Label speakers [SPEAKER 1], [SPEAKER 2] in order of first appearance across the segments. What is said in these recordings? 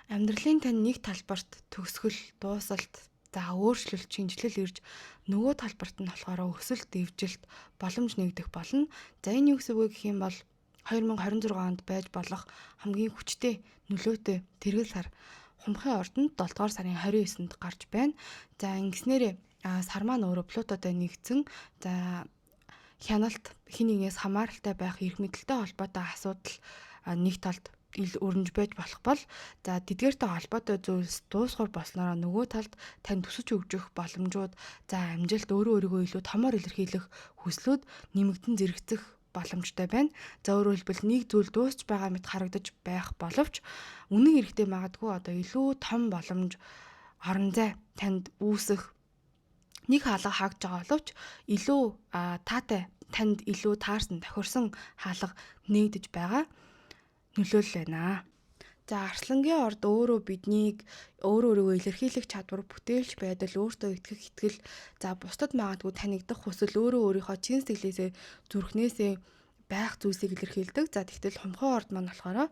[SPEAKER 1] Амьдралын тань нэг талбарт төгсгөл, дуусалт, за өөрчлөлт, шинэчлэл ирж нөгөө талбарт нь болохоор өсөлт, дэвжилт, боломж нэгдэх болно. За энэ юу гэсэн үг вэ гэх юм бол 2026 онд байж болох хамгийн хүчтэй нөлөөтэй тэргэл сар хумхын ордонд 7 дугаар сарын 29-нд гарч байна. За ингэснээрээ сар маань өөрөө Плутотой нэгдсэн. За хяналт, хин нэгнээс хамааралтай байх, эрх мэдэлтэй холбоотой асуудал нэг талд ил өрнж байж болох бол за тэдгээртэй холбоотой зүйлс дуусгар болсноороо нөгөө талд танд төсөж хөгжих боломжууд, за амжилт, өөрөө өөрийгөө илүү томоор илэрхийлэх хүслүүд нэмэгдэн зэрэгцэх боломжтой байна. За өөрөөр хэлбэл нэг зүйл дуусч байгаа мэт харагдаж байх боловч үнэн хэрэгтээ магадгүй одоо илүү том боломж, орон зай танд үүсэх, нэг хаалга хаагдж байгаа боловч илүү таатай, танд илүү таарсан, тохирсон хаалга нээгдэж байгаа нөлөөлөл байна. За арслангийн орд өөрөө биднийг өөрөө өөрийгөө илэрхийлэх чадвар, бүтээлч байдал, өөртөө итгэх итгэл, за бусдад магадгүй танигдах хүсэл, өөрөө өөрийнхөө чин сэтгэлээсээ, зүрхнээсээ байх зүйлсийг илэрхийлдэг. За тэгтэл хумхын орд маань болохоор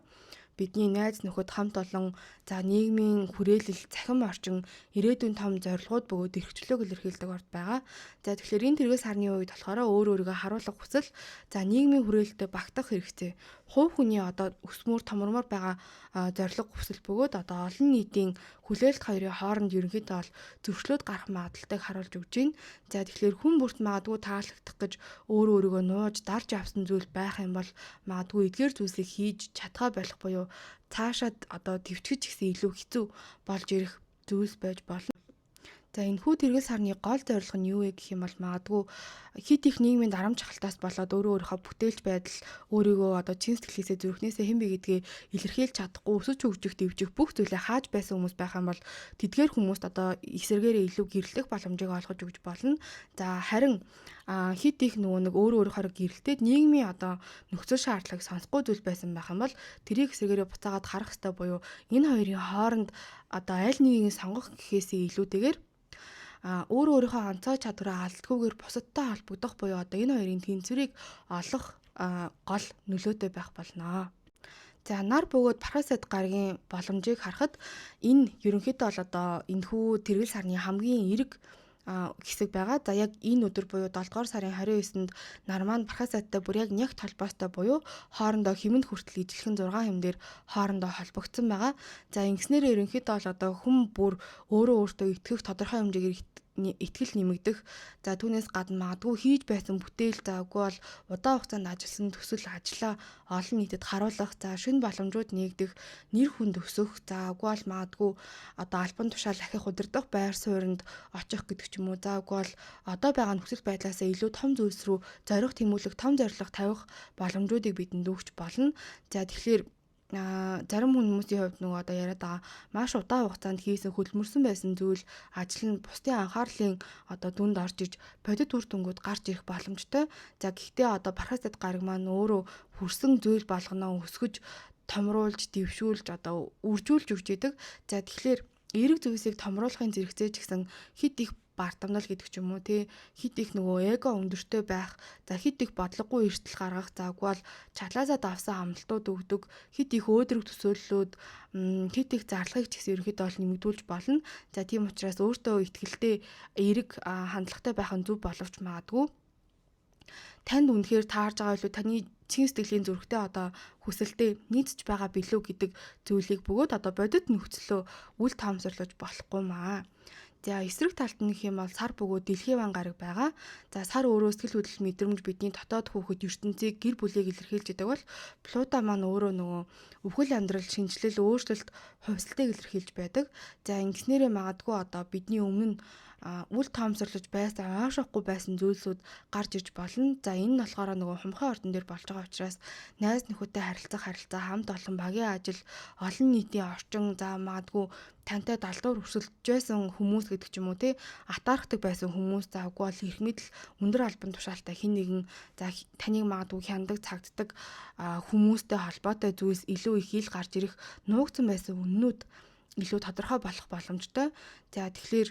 [SPEAKER 1] бидний найз нөхөд, хамт олон, за нийгмийн хүрээлэл, цахим орчин, ирээдүйн том зорилгууд бөгөөд эрхчлөөг илэрхийлдэг орд байгаа. За тэгэхээр энэ тэргэл сарны үед болохоор өөр өөрийгөө харуулах хүсэл, за нийгмийн хүрээлэлтэд багтах хэрэгцээ, хувь хүний одоо өсмөр томормоор байгаа зорилго хүсэл бөгөөд одоо олон нийтийн хүлээлт хоёрын хооронд ерөнхийдөө бол зөрчлөөд гарах магадлалтайг харуулж өгч байна. За тэгэхээр хүн бүрт магадгүй таалагдах гэж өөрөө өөрийгөө нууж дарж авсан зүйл байх юм бол магадгүй эдгээр зүйлсийг хийж чадхаа болох буюу цаашаад одоо төвчгөж ихсэн илүү хэцүү болж ирэх зүйлс байж болно. За энэхүү тэргэл сарны гол зорилго нь юу вэ гэх юм бол магадгүй хит их нийгмийн дарамт шахалтаас болоод өөрөө өөрийнхөө бүтээлч байдал, өөрийгөө одоо чин сэтгэлээсээ, зүрхнээсээ хэн бэ гэдгээ илэрхийлж чадахгүй, өсөж хөгжих, дэвжих бүх зүйлээ хааж байсан хүмүүс байх юм бол тэдгээр хүмүүст одоо эсэргээрээ илүү гэрлэх боломжийг олгож өгч болно. За харин хит их нөгөө нэг өөрөө өөрийнхөө гэрэлтээд нийгмийн одоо нөхцөл шаардлагыг сонсохгүй зүйл байсан байх юм бол тэрийг эсэргээрээ буцаагаад харах хэрэгтэй буюу энэ хоёрын хооронд одоо аль нэгийг сонгох гэхээсээ илүүтэйгээр өөрөө өөрийнхөө онцгой чадвараа алдалгүйгээр бусадтай холбогдох буюу одоо энэ хоёрын тэнцвэрийг олох гол нөлөөтэй байх болно. За нар бөгөөд Бархасад гарагийн боломжийг харахад энэ ерөнхийдөө бол одоо энэхүү тэргэл сарны хамгийн эерэг хэсэг байгаа. За яг энэ өдөр буюу 7 дугаар сарын 29-нд нар маань Бархасадтай бүр яг нягт холбоотой буюу хоорондоо хэмэнд хүртэл ижилхэн 6 хэм дээр хоорондоо холбогдсон байгаа. За ингэснээр ерөнхийдөө бол одоо хүн бүр өөрөө өөртөө итгэх, тодорхой хэмжээгээр итгэл нэмэгдэх. За түүнээс гадна магадгүй хийж байсан бүтээл, за үгүй бол удаан хугацаанд ажилласан төсөл, ажлаа олон нийтэд харуулах, за шинэ боломжууд нээгдэх, нэр хүнд өсөх, за үгүй бол магадгүй одоо албан тушаал ахих, удирдах байр сууринд очих гэдэг ч юм уу. За үгүй бол одоо байгаа нөхцөл байдлаасаа илүү том зүйлс рүү зорих тэмүүлэх, том зорилго тавих боломжуудыг бидэнд өгч болно. За тэгэхээр зарим хүмүүсийн хувьд нөгөө одоо яриад байгаа маш удаан хугацаанд хийсэн, хөдөлмөрсөн байсан зүйл, ажил нь бусдын анхаарлын одоо дүнд орж иж бодит үр дүнгууд гарч ирэх боломжтой. За гэхдээ одоо Бархасад гараг маань өөрөө хүрсэн зүйл болгоноо өсгөж, томруулж, дэвшүүлж, одоо үржүүлж өгч идэг. За тэгэхээр эерэг зүйлсийг томруулахын зэрэгцээ ч гэсэн хит их бардамнал гэдэг ч юм уу тий, хит их нөгөө эго өндөртэй байх, за хит их бодлогогүй эрсдэл гаргах, за үгүй бол чадлаасаа давсан амлалтууд өгдөг, хит их өөдрөг төсөөллүүд, хит их зарлагыг ч гэсэн ерөнхийдөө бол нэмэгдүүлж болно. За тийм учраас өөртөө итгэлтэй, эерэг хандлагатай байх нь зөв боловч магадгүй танд үнэхээр таарж байгаа илүү таны чин сэтгэлийн зүрхтэй одоо хүсэлтэд нийцж байгаа билүү гэдэг зүйлийг бөгөөд одоо бодит нөхцлөө үл тоомсорлож болохгүй маа. За эсрэг талд нь гэх юм бол сар бөгөөд дэлхийн ван гараг байгаа. За сар өөрөө сэтгэл хөдлөл, мэдрэмж, бидний дотоод хүүхэд, ертөнцийг, гэр бүлийг илэрхийлж идэг бол Плуто маань өөрөө нөгөө өвхөл амьдрал, шинэчлэл, өөрчлөлт, хувьсалтыг илэрхийлж байдаг. За ингэснээрээ магадгүй одоо бидний өмнө нь үл тоомсорлож байсан, ойшоохгүй байсан зүйлсүүд гарч ирж болно. За энэ нь болохоор нөгөө хумхын ордон дээр болж байгаа учраас найз нөхөдтэй харилцах харилцаа, хамт олон, багийн ажил, олон нийтийн орчин, за магадгүй тантай далдуур өрсөлдөж байсан хүмүүс гэдэг ч юм уу те, атаархдаг байсан хүмүүс, за үгүй бол эрх мэдэл, өндөр албан тушаалтай хэн нэгэн, за таныг магадгүй хяндаг, цагддаг хүмүүстэй холбоотой зүйлс илүү их ил гарч ирэх, нуугдсан байсан үннүүд илүү тодорхой болох боломжтой. За тэгэхээр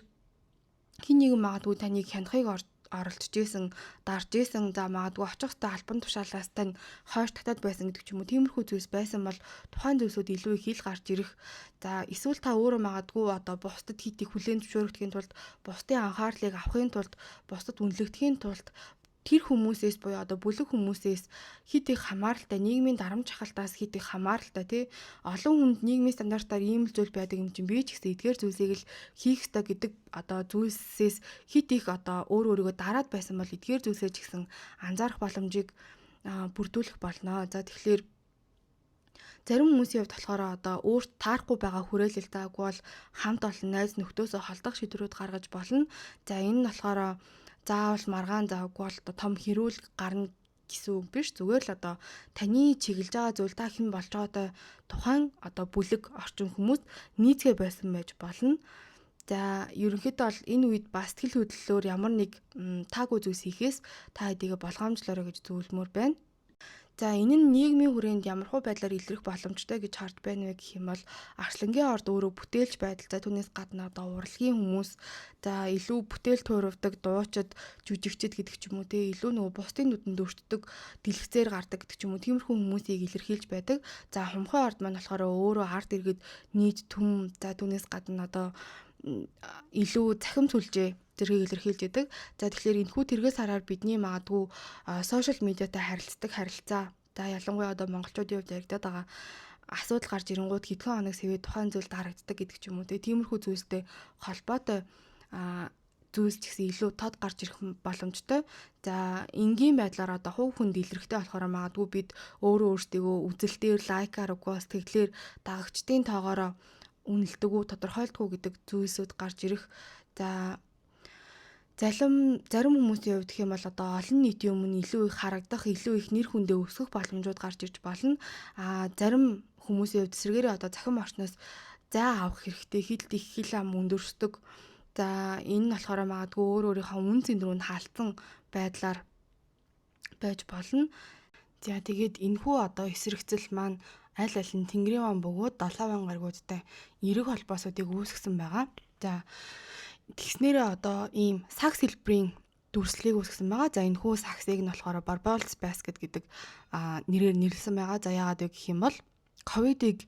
[SPEAKER 1] хэн нэгэн магадгүй таныг хянахыг оролцож исэн, дарж исэн, за магадгүй очих ёстой албан тушаалаас тань хойш татаад байсан гэдэг ч юм уу. Тиймэрхүү зүйлс байсан бол тухайн зүйлсүүд илүү их ил гарч ирэх. За эсвэл та өөрөө магадгүй одоо бусдад хит их хүлээн зөвшөөрөгдөхийн тулд, бусдын анхаарлыг авахын тулд, бусдад үнэлэгдэхийн тулд тэр хүмүүсээс буюу одоо бүлэг хүмүүсээс хит их хамааралтай, нийгмийн дарамт шахалтаас хит их хамааралтай, тий, олон хүнд нийгмийн стандартаар ийм л зүйл байдаг юм чинь би ч гэсэн эдгээр зүйлсийг л хийх ёстой гэдэг одоо зүйлсээс хит их одоо өөр өөрийгөө дараад байсан бол эдгээр зүйлсээ ч гэсэн анзаарах боломжийг бүрдүүлэх болно. За тэгэхээр зарим хүмүүсийн хувьд болохоор одоо өөрт таарахгүй байгаа хүрээлэл, заагүй бол хамт олон найз нөхдөөсөө холдох шийдвэрүүд гаргаж болно. За энэ нь болохоор заавал маргаан, заагүй бол одоо том хэрүүл гарна гэсэн үг биш. Зүгээр л одоо таны чиглэж байгаа зүйл, та хэн болж байгаатай тухайн одоо бүлэг орчин хүмүүс нийцгээ байсан байж болно. За ерөнхийдөө бол энэ үед бас сэтгэл хөдлөлөөр ямар нэг таагүй зүйлс хийхээс та хэдийгээ болгоомжлоорой гэж зөвлөмөр байна. За энэ нь нийгмийн хүрээнд ямархуу байдлаар илрэх боломжтой гэж харж байна вэ гэх юм бол арслангийн орд өөрөө бүтээлч байдал, за түүнээс гадна одоо урлагийн хүмүүс, за илүү бүтээл туурвдаг, дуучид, жүжигчид гэдэг ч юм уу, те, илүү нөгөө бусдын нүдэнд өртдөг, дэлгэцээр гардаг гэдэг ч юм уу, тиймэрхүү хүмүүсийг илэрхийлж байдаг. За хумхын орд маань болохоор өөрөө ард иргэд, нийт түм, за түүнээс гадна одоо илүү цахим сүлжээ зэргийг илэрхийлж идэг. За тэгэхээр энэхүү тэргэл сараар бидний магадгүй social media-тай харилцдаг харилцаа, за ялангуяа одоо монголчуудын хувьд яригдаад байгаа асуудал гарч ирэнгуут хэдхэн хоног сэвээ тухайн зүйл дарагддаг гэдэг ч юм уу, тиймэрхүү зүйлстэй холбоотой зүйлс ч гэсэн илүү тод гарч ирэх боломжтой. За энгийн байдлаар одоо хувь хүнд илрэхтэй болохоор магадгүй бид өөрөө өөрсдийгөө үзэлтээр, лайкаар, үгүй сэтгэлээр, дагагчдын тоогоороо үнэлдэг үү, тодорхойлдгоо гэдэг зүйлсүүд гарч ирэх. За зарим хүмүүсийн хувьд гэх юм бол одоо олон нийтийн өмнө илүү их харагдах, илүү их нэр хүндээ өсгөх боломжууд гарч ирж болно. А зарим хүмүүсийн хувьд эсрэгээрээ одоо цахим орчноос зай авах хэрэгтэй, хилд их хил ам өндөрсдөг. За энэ нь болохоор магадгүй өөр өөрийнхөө үн цэн рүү нь хаалтсан байдлаар байж болно. За тэгээд энэхүү одоо эсрэгцэл маань аль аль нь Тэнгэрийн ван бөгөөд Долоован гаригуудтай эерэг холбоосуудыг үүсгэсэн байгаа. За тэгснээрээ одоо ийм сагс хэлбэрийн дүрслэлийг үүсгэсэн байгаа. За энэхүү сагсыг нь болохоор Barbols Basket гэдэг нэрээр нэрлэсэн байгаа. За яагаад вэ гэх юм бол ковидыг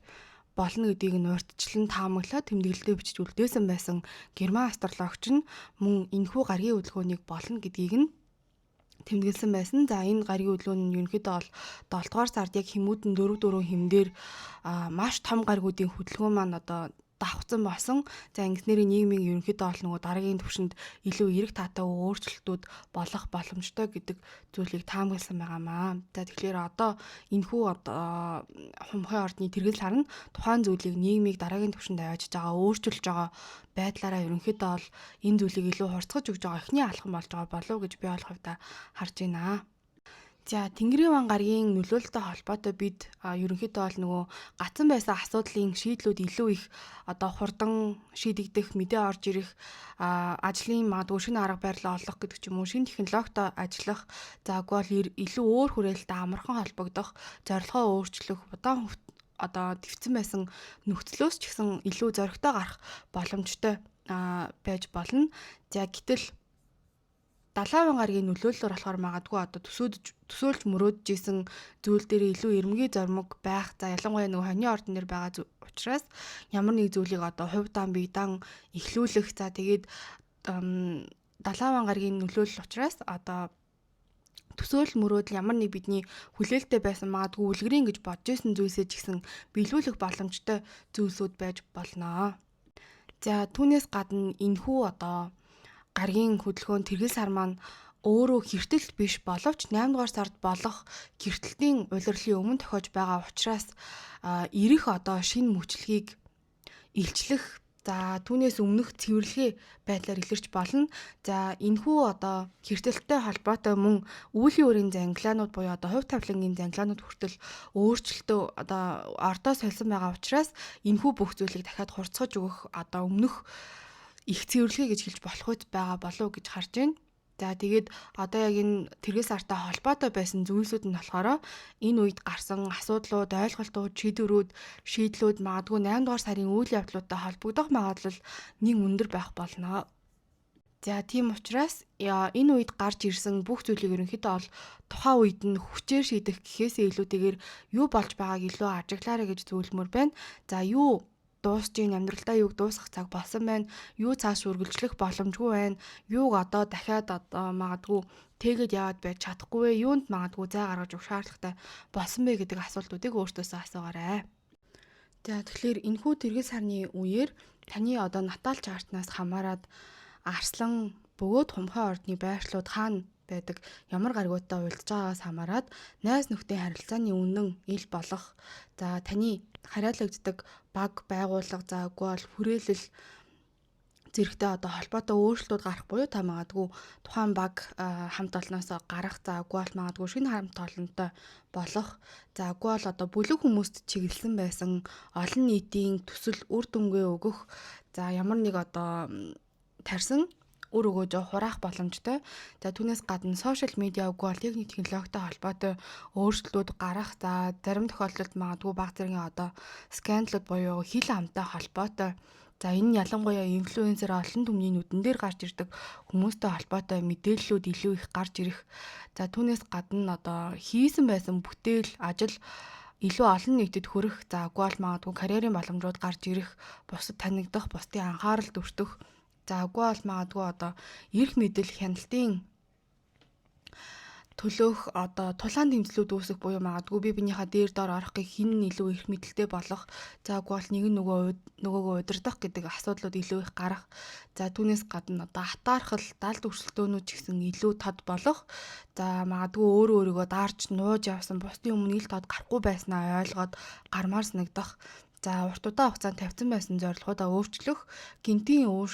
[SPEAKER 1] болно гэдгийг нь урьдчилан таамаглаад тэмдэглэлээ бичиж үлдээсэн байсан герман астрологч нь мөн энэхүү гаригийн хөдөлгөөнийг болно гэдгийг нь тэмдэглэсэн байсан. За энэ гаригийн хөдөлгөөн нь ерөнхийдөө бол 7 дугаар сард яг хэмүүдэн 4 4 хэмдэр маш том гаригуудын хөдөлгөөн маань одоо давхцсан болсон. За ингэснээр нийгмийн ерөнхийдөө бол нөгөө дараагийн түвшинд илүү эерэг таатай өөрчлөлтүүд болох боломжтой гэдэг зүйлийг таамагласан байгаамаа. За тэгэхээр одоо энэхүү одоо хумхын ордны тэргэл сар нь тухайн зүйлийг нийгмийг дараагийн түвшинд аваачиж байгаа, өөрчилж байгаа байдлаараа ерөнхийдөө бол энэ зүйлийг илүү хурцгаж өгж байгаа эхний алхам болж байгаа болов гэж би бол хувьдаа харж байна. За Тэнгэрийн ван гаригийн нөлөөлөлтөй холбоотой бид ерөнхийдөө бол нөгөө гацсан байсан асуудлын шийдлүүд илүү их одоо хурдан шийдэгдэх, мэдээ орж ирэх, ажлын магадгүй шинэ арга барил олох гэдэг ч юм уу, шинэ технологитой ажиллах, за үгүй бол илүү өөр хүрээлэлтэй амархан холбогдох, зорилгоо өөрчлөх, удаан одоо твцэн байсан нөхцлөөс ч гэсэн илүү зоригтой гарах боломжтой байж болно. За гэтэл Далаавын гаригийн нөлөөллөөр болохоор магадгүй одоо төсөөлж мөрөөдөж исэн зүйл дээр илүү эрмгий зормог байх. За ялангуяа нөгөө хоньны ордон дээр байгаа учраас ямар нэг зүйлийг одоо хувь даан бие даан эхлүүлэх. За тэгээд далаавын гаригийн нөлөөлөл учраас одоо төсөөл мөрөөдөл, ямар нэг бидний хүлээлттэй байсан, магадгүй үлгэрийн гэж бодож исэн зүйлсээ ч гэсэн биелүүлэх боломжтой зүйлсүүд байж болно. За түүнээс гадна энэхүү одоо гаригийн хөдөлгөөн тэргэл сар маань өөрөө гэртэлт биш боловч 8 дугаар сард болох гэртэлтийн улирлын өмнө тохиож байгаа учраас ирэх одоо шинэ мөчлөгийг илчлэх, за түүнээс өмнөх цэвэрлэгээ байдлаар илэрч болно. За энэхүү одоо гэртэлттэй холбоотой мөн үүлийн өрийн зангилаанууд буюу одоо хувь тавилангийн зангилаанууд хүртэл өөрчлөлтөө одоо ордоо сольсон байгаа учраас энэхүү бүх зүйлийг дахиад хурцгаж өгөх одоо өмнөх их цэвэрлэгээ гэж хэлж болох үед байгаа болов гэж харж байна. За тэгээд одоо яг энэ тэргэл сартай холбоотой байсан зүйлсүүд нь болохоор энэ үед гарсан асуудлууд, ойлголтууд, шийдвэрүүд, шийдлүүд магадгүй 8 дугаар сарын үйл явдлуудтай холбогдох магадлал нэг өндөр байх болно. За, тийм учраас энэ үед гарч ирсэн бүх зүйлийг ерөнхийдөө бол тухайн үед нь хүчээр шийдэх гэхээсээ илүүтэйгээр юу болж байгааг илүү ажиглаарай гэж зөвлөмөр байна. За, юу дуусч ийн, амьдралдаа юуг дуусгах цаг болсон байна, юу цааш үргэлжлэх боломжгүй байна, юуг одоо дахиад одоо магадгүй тэгээд яваад байж чадахгүй вэ, юунд магадгүй зай гаргаж өгөх шаардлагатай болсон бэ гэдэг асуултуудыг өөртөөсөө асуугаарай. За, тэгэхээр энэхүү тэргэл сарны үеэр таны одоо natal chart наас хамаарат арслан бөгөөд хумхай ордны байршлууд хаана байдаг, ямар гаригуудтай уялдаж байгаагаас хамаарат найз нөхдийн харилцааны үнэн ил болох, за таны харьяалагддаг баг, байгууллага, за үгүй бол хүрээлэл зэрэгтэй одоо холбоотой өөрчлөлтүүд гарах буюу та магадгүй тухайн баг хамт олноос гарах, за үгүй бол магадгүй шинэ хамт олонтой болох, за үгүй бол одоо бүлэг хүмүүст чиглэсэн байсан олон нийтийн төсөл үр дүнгээ өгөх, за ямар нэг одоо тарьсан үр өгөөжөө хураах боломжтой. За, түүнээс гадна social media үгүй бол техник технологитой холбоотой өөрчлөлтүүд гарах. За, зарим тохиолдолд магадгүй баг зэргийн одоо скандалууд буюу хил амтай холбоотой. За, энэ нь ялангуяа инфлюенсер, олон түмний нүдэн дээр гарч ирдэг хүмүүстэй холбоотой мэдээллүүд илүү их гарч ирэх. За, түүнээс гадна одоо хийсэн байсан бүтээл, ажил илүү олон нийтэд хүрэх, за үгүй бол магадгүй карьерийн боломжууд гарч ирэх, бусдад танигдах, бусдын анхаарал өртөх. За, үгүй бол магадгүй одоо эрх мэдэл хяналтын төлөөх одоо тулаан тэмцлүүд үүсэх буюу магадгүй бие биенийхээ дээр доор орохыг хэн нь илүү эрх мэдэлтэй болох, за үгүй бол нэг нь нөгөөгөө удирдах гэдэг асуудлууд илүү их гарах. За, түүнээс гадна одоо атаархал, далд өрсөлдөөнүүд ч гэсэн илүү тод болох. За, магадгүй өөрөө өөрийгөө даарч нууж явсан, бусдын өмнө ил тод гарахгүй байснаа ойлгоод гармаар санагдах. За, урт удаан хугацаанд тавьсан байсан зорилгоудаа өөрчлөх, гинтийн өөр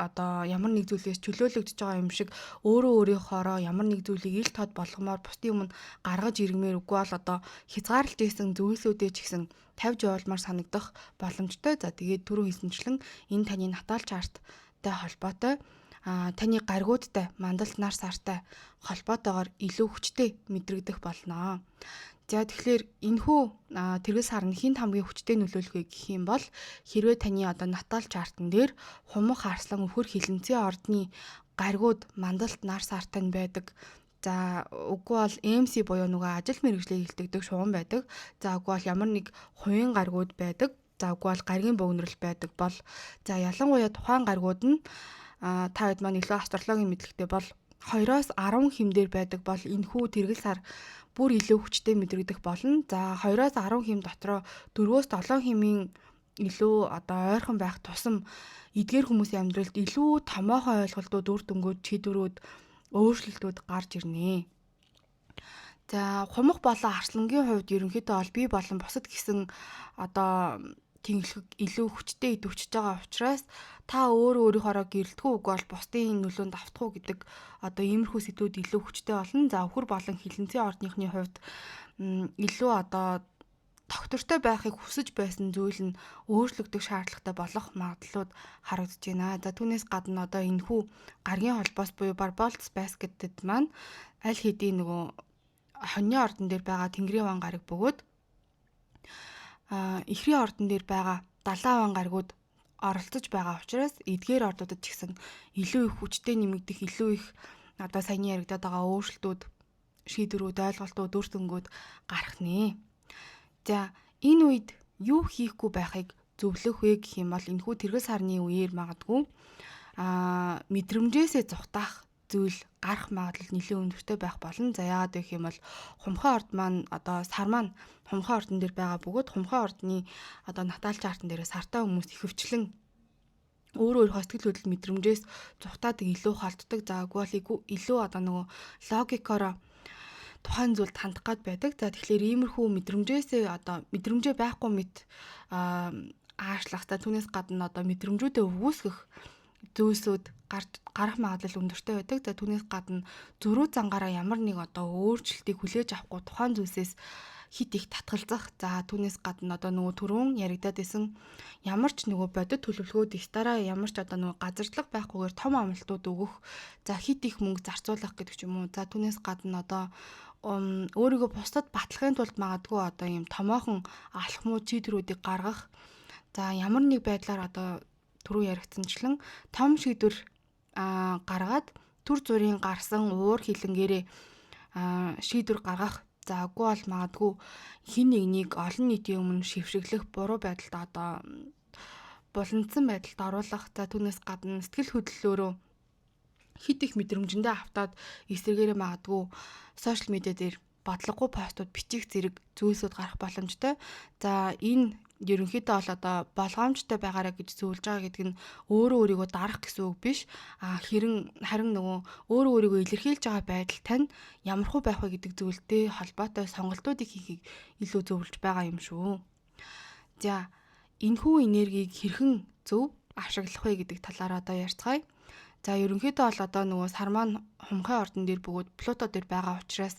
[SPEAKER 1] одоо ямар нэг зүйлээс чөлөөлөгдөж байгаа юм шиг өөрөө өөрийнхоороо ямар нэг зүйлийг ил тод болгомоор, бусдын өмнө гаргаж иргмээр, үгүй бол одоо хязгаарлаж исэн зүйлсүүдээ ч гэсэн тавьж явуулмаар санагдах боломжтой. За, тэгээд түрүү хэлсэнчлэн энэ таны natal chart тай холбоотой, таны гаригуудтай, мандалт, нар сартай холбоотойгоор илүү хүчтэй мэдрэгдэх болно. За, тэгэхээр энэхүү тэргэл сар нь хэнд хамгийн хүчтэй нөлөөлөх вэ гэх юм бол хэрвээ таны одоо natal chart ан дээр хумх, арслан, үхэр, хилэнцгийн ордны гаригууд, мандалт, нар сартай нь байдаг. За, үгүй бол MC буюу нөгөө ажил мэргэжлийг илтгэдэг шугам байдаг. За, үгүй бол ямар нэг хувийн гаригууд байдаг. За, үгүй бол гаригийн богинорл байдаг бол, за ялангуяа тухайн гаригууд нь та хэд маань илүү астрологийн мэдлэгтэй бол 2-оос 10 хэм дээр байдаг бол энэхүү тэргэл сар бүр илүү хүчтэй мэдрэгдэх болно. За, 2-оос 10 хэм дотроо 4-өөс 7 хэмийн илүү одоо ойрхон байх тусам эдгээр хүмүүсийн амьдралд илүү томоохон ойлголтууд, үр дүнгууд, шийдвэрүүд, өөрчлөлтүүд гарч ирнэ. За, хумх болон арслангийн хувьд ерөнхийдөө бол бие болон бусад гэсэн одоо тэнхлэг илүү хүчтэй идэвхжиж байгаа учраас та өөрөө өөрийнхоороо гэрэлтэх үгүй бол бусдын нөлөөнд автах уу гэдэг одоо иймэрхүү сэдвүүд илүү хүчтэй болно. За, үхэр болон хилэнцгийн ордныхны хувьд илүү одоо тогтвортой байхыг хүсэж байсан зүйл нь өөрчлөгдөх шаардлагатай болох магадлалууд харагдаж байна. За, түүнээс гадна одоо энэхүү гаригийн холбоос буюу Barbolt's Basket-д маань аль хэдийн нөгөө хоньны ордон дээр байгаа Тэнгэрийн ван гариг бөгөөд эхрийн ордон дээр байгаа далайн ван гаригууд оролцож байгаа учраас эдгээр ордуудад ч гэсэн илүү их хүчтэй нэмэгдэх, илүү их одоо саяны яригадаад байгаа өөрчлөлтүүд, шийдвэрүүд, ойлголтууд, үр дүнгүүд гарах нэ. За, энэ үед юу хийхгүй байхыг зөвлөх вэ гэх юм бол энэхүү тэргэл сарны үеэр магадгүй мэдрэмжээсээ зугатаах зүйл гарах магадлал нэлээд өндөртэй байх болно. За, яагаад гэх юм бол хумхай орд маань одоо сар маань хумхай ордон дээр байгаа бөгөөд хумхай ордны одоо natal chart ан дээр сартай хүмүүс ихэвчлэн өөрөө өөрийнхөө сэтгэл хөдлөл, мэдрэмжээс зугатаадаг, илүү холддог. За, үгүй бол илүү одоо нөгөө логикороо тухайн зүйлд хандах гад байдаг. За, тэгэхээр иймэрхүү мэдрэмжээсээ одоо мэдрэмжээ байхгүй мэт аашлах, за түүнээс гадна одоо мэдрэмжүүдээ өгөөсгөх зүйлсүүд гарах магадлал өндөртэй байдаг. За, түүнээс гадна зөрүү зангаараа ямар нэг одоо өөрчлөлтийг хүлээж авахгүй тухайн зүйлсээс хэт их татгалзах. За, түүнээс гадна одоо нөгөө түрүүн яригадаад исэн ямар ч нөгөө бодит төлөвлөгөө дистараа ямар ч одоо нөгөө газарчлага байхгүйгээр том амлалтууд өгөх. За, хэт их мөнгө зарцуулах гэдэг ч юм уу. За, түүнээс гадна одоо өөрийгөө бусдад батлахын тулд магадгүй одоо ийм томоохон алхмууд, шийдвэрүүдийг гаргах. За, ямар нэг байдлаар одоо түрүү яригдсанчлан том шийдвэр гаргаад түр зуурын гарсан уур хилэнгээрээ шийдвэр гаргах. За үгүй бол магадгүй хин нэгнийг олон нийтийн өмнө шившиглэх буруу байдалд одоо буландсан байдалд оруулах. За түүнээс гадна сэтгэл хөдлөлөөрөө хит их мэдрэмжэндээ автаад эсрэгээрээ магадгүй сошиал медиа дээр бодлогогүй постууд бичих зэрэг зүйлсүүд гарах боломжтой. За энэ ерөнхийдөө бол одоо болгоомжтой байгаарай гэж зөвлөж байгаа гэдэг нь өөрөө өөрийгөө дарах гэсэн үг биш. А харин нөгөө өөрөө өөрийгөө илэрхийлж байгаа байдал тань ямархуу байх вэ гэдэг зүйлтэй холбоотой сонголтуудыг хийхийг илүү зөвлөж байгаа юм шүү. За энэхүү энергийг хэрхэн зөв ашиглах вэ гэдэг талаар одоо ярьцгаая. За ерөнхийдөө бол одоо нөгөө сар маань хумхай ордон дээр бөгөөд Плуто дээр байгаа учраас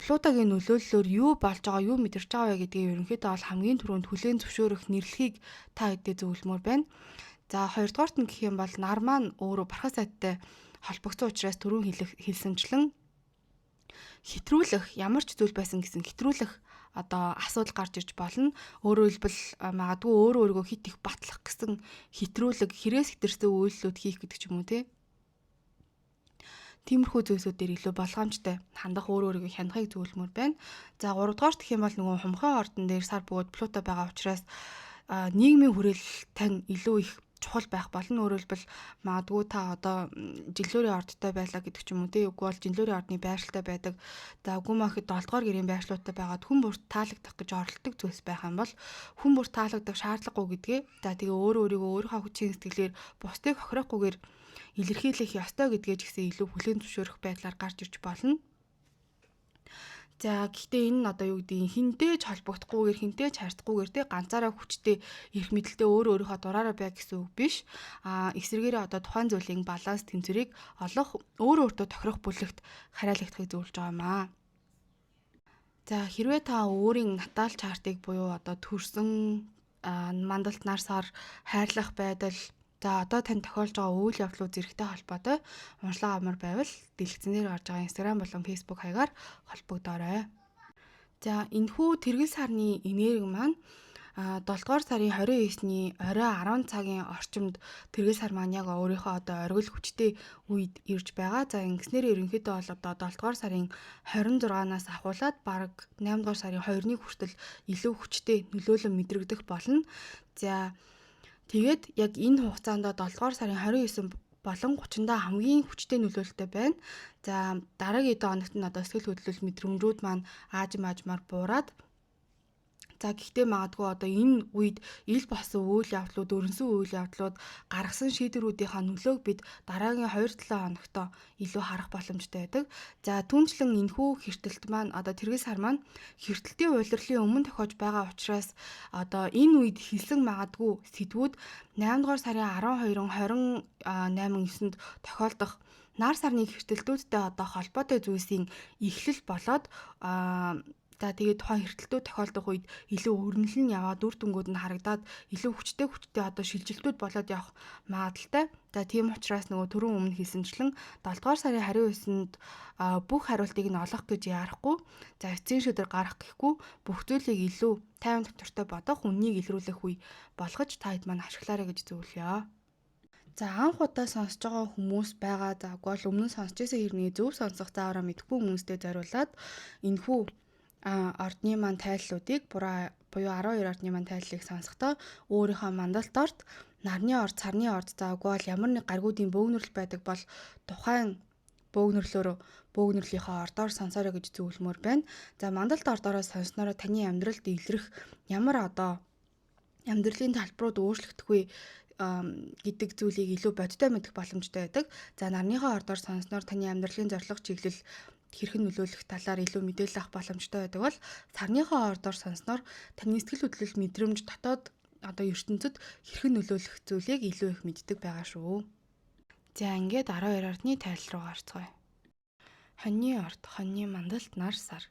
[SPEAKER 1] Плутогийн нөлөөллөөр юу болж байгаа, юу мэдэрч байгаа вэ гэдгийг ерөнхийдөө бол хамгийн түрүүнд хүлээн зөвшөөрөх нэрлэхийг та хэдтэй зөвлөмөр байна. За хоёрдугаарт нь гэх юм бол нар маань өөрөө бархас сайдтай холбогдсон учраас түрүүн хэлсэнчлэн хэтрүүлэх ямар ч зүйл байсан гэсэн хэтрүүлэх одоо асуудал гарч ирж болно. Өөрөөр хэлбэл магадгүй өөрөө өөрийгөө хит их батлах гэсэн хэтрүүлэг, хэрээс хэтэрсэн үйлдэлүүд хийх гэдэг ч юм уу тий. Тиймэрхүү зүйлсүүд дээр илүү болгоомжтой хандах, өөрөө өөрийгөө хянахыг зөвлөмөр байна. За гуравдугаарт гэх юм бол нөгөө хумхай ордон дээр сар бөгөөд Плуто байгаа учраас нийгмийн хүрээлэл тань илүү их чухал байх болно. Өөрөөр хэлбэл магадгүй та одоо жинлөөрийн ордтой байлаа гэдэг ч юм уу тий. Үгүй бол жинлөөрийн ордны байршилтай байдаг. За үгүй махад 7 дугаар гэрийн байршлуудтай байгаад хүн бүрт таалагдах гэж оролддог зүйлс байх юм бол хүн бүрт таалагдах шаардлагагүй гэдгээ. За тэгээ өөрөө өөрийгөө өөрийнхөө хүчин сэтгэлээр бусдыг хохироохгүйгээр илэрхийлэх ёстой гэдгээ ч гэсэн илүү хүлээн зөвшөөрөх байдлаар гарч ирж болно. За гэхдээ энэ нь одоо юу гэдгийг хинтээ ч холбогдохгүйгээр хинтээ ч харьцахгүйгээр те ганцаараа хүчтэй эрх мэдэлтэй өөрөө өөрийнхөө дураараа бай гэсэн үг биш. А эсрэгээрээ одоо тухайн зүйлийн баланс тэнцвэрийг олох, өөрөө өөртөө тохирох бүлэгт хариалагдахыг зөвлөж байгаа юм аа. За хэрвээ та өөрийн натал чартыг буюу одоо төрсөн мандалт нар сар хайрлах байдал, за одоо тань тохиолж байгаа үйл явдлууд зэрэгтэй холбоотой уншлага авмаар байвал дэлгэцэн дээр гарч байгаа Instagram болон Facebook хаягаар холбогдоорой. За энэхүү тэргэл сарны энерги маань 7 дугаар сарын 29-ний орой 10 цагийн орчимд тэргэл сар маань яг өөрийнхөө одоо оргил хүчтэй үед ирж байгаа. За ингэснээр ерөнхийдөө бол одоо 7 дугаар сарын 26-наас ахуулаад бараг 8 дугаар сарын 2-ны хүртэл илүү хүчтэй нөлөөлөн мэдрэгдэх болно. За тэгээд яг энэ хугацаанд 7 дугаар сарын 29 болон 30-нд хамгийн хүчтэй нөлөөлөлттэй байна. За дараагийн 7 хоногт нь одоо сэтгэл хөдлөл мэдрэмжүүд маань аажим аажмаар буураад. За гэхдээ магадгүй одоо энэ үед ил болсон үйл явдлууд, өрнөсөн үйл явдлууд, гаргасан шийдвэрүүдийнхаа нөлөөг бид дараагийн 2-7 хоногт илүү харах боломжтой байдаг. За түнчлэн энэхүү хэртэлт маань одоо тэргэл сар маань хэртэлтийн улирлын өмнө тохиож байгаа учраас одоо энэ үед хэлсэн магадгүй сэдвүүд 8 дугаар сарын 12, 28, 9-нд тохиолдох нар сарны хэртэлтүүдтэй одоо холбоотой зүйлсийн эхлэл болоод за тэгээд тухайн хэртэлтүүд тохиолдох үед илүү өрнөл нь яваад үр дүнгууд нь харагдаад илүү хүчтэй одоо шилжилтүүд болоод явах магадлалтай. За тийм учраас нөгөө түрүүн өмнө хэлсэнчлэн 7 дугаар сарын 29-нд бүх хариултыг нь олох гэж яарахгүй. За эцсийн шийдвэр гаргах гэхгүй бүх зүйлийг илүү тайван төвчөртэй бодох, үннийг илрүүлэх үе болгож та хэд маань ашиглаарай гэж зөвлөё. За анх удаа сонсож байгаа хүмүүс байгаа. За үгүй бол өмнө нь сонсч байсан хэрний зөв сонсох заавраа мэдэхгүй хүмүүстэй зориулаад энэхүү ордны маань тайллуудыг буюу 12 ордны маань тайллыг сонсохдоо өөрийнхөө мандалт орд, нарны орд, сарны орд, за үгүй бол ямар нэг гаргуудын бөөгнөрөл байдаг бол тухайн бөөгнөрлөөрөө бөөгнөрлийнхөө ордоор сонсоорой гэж зөвлөмөр байна. За мандалт ордоороо сонсноороо таны амьдралд илрэх ямар одоо амьдралын талбарууд өөрчлөгдөх вэ гэдэг зүйлийг илүү бодиттой мэдэх боломжтой байдаг. За нарныхаа ордоор сонссноор таны амьдралын зорилго чиглэл хэрхэн нөлөөлөх талаар илүү мэдээлэл авах боломжтой байдаг бол сарныхаа ордоор сонссноор таны сэтгэл хөдлөл мэдрэмж дотоод одоо ертөнцид хэрхэн нөлөөлөх зүйлийг илүү их мэддэг байгаа шүү. За ингээд 12 ордны тайлал руу гарцгаая. Хоньны орд, хоньны мандалт, нар сар.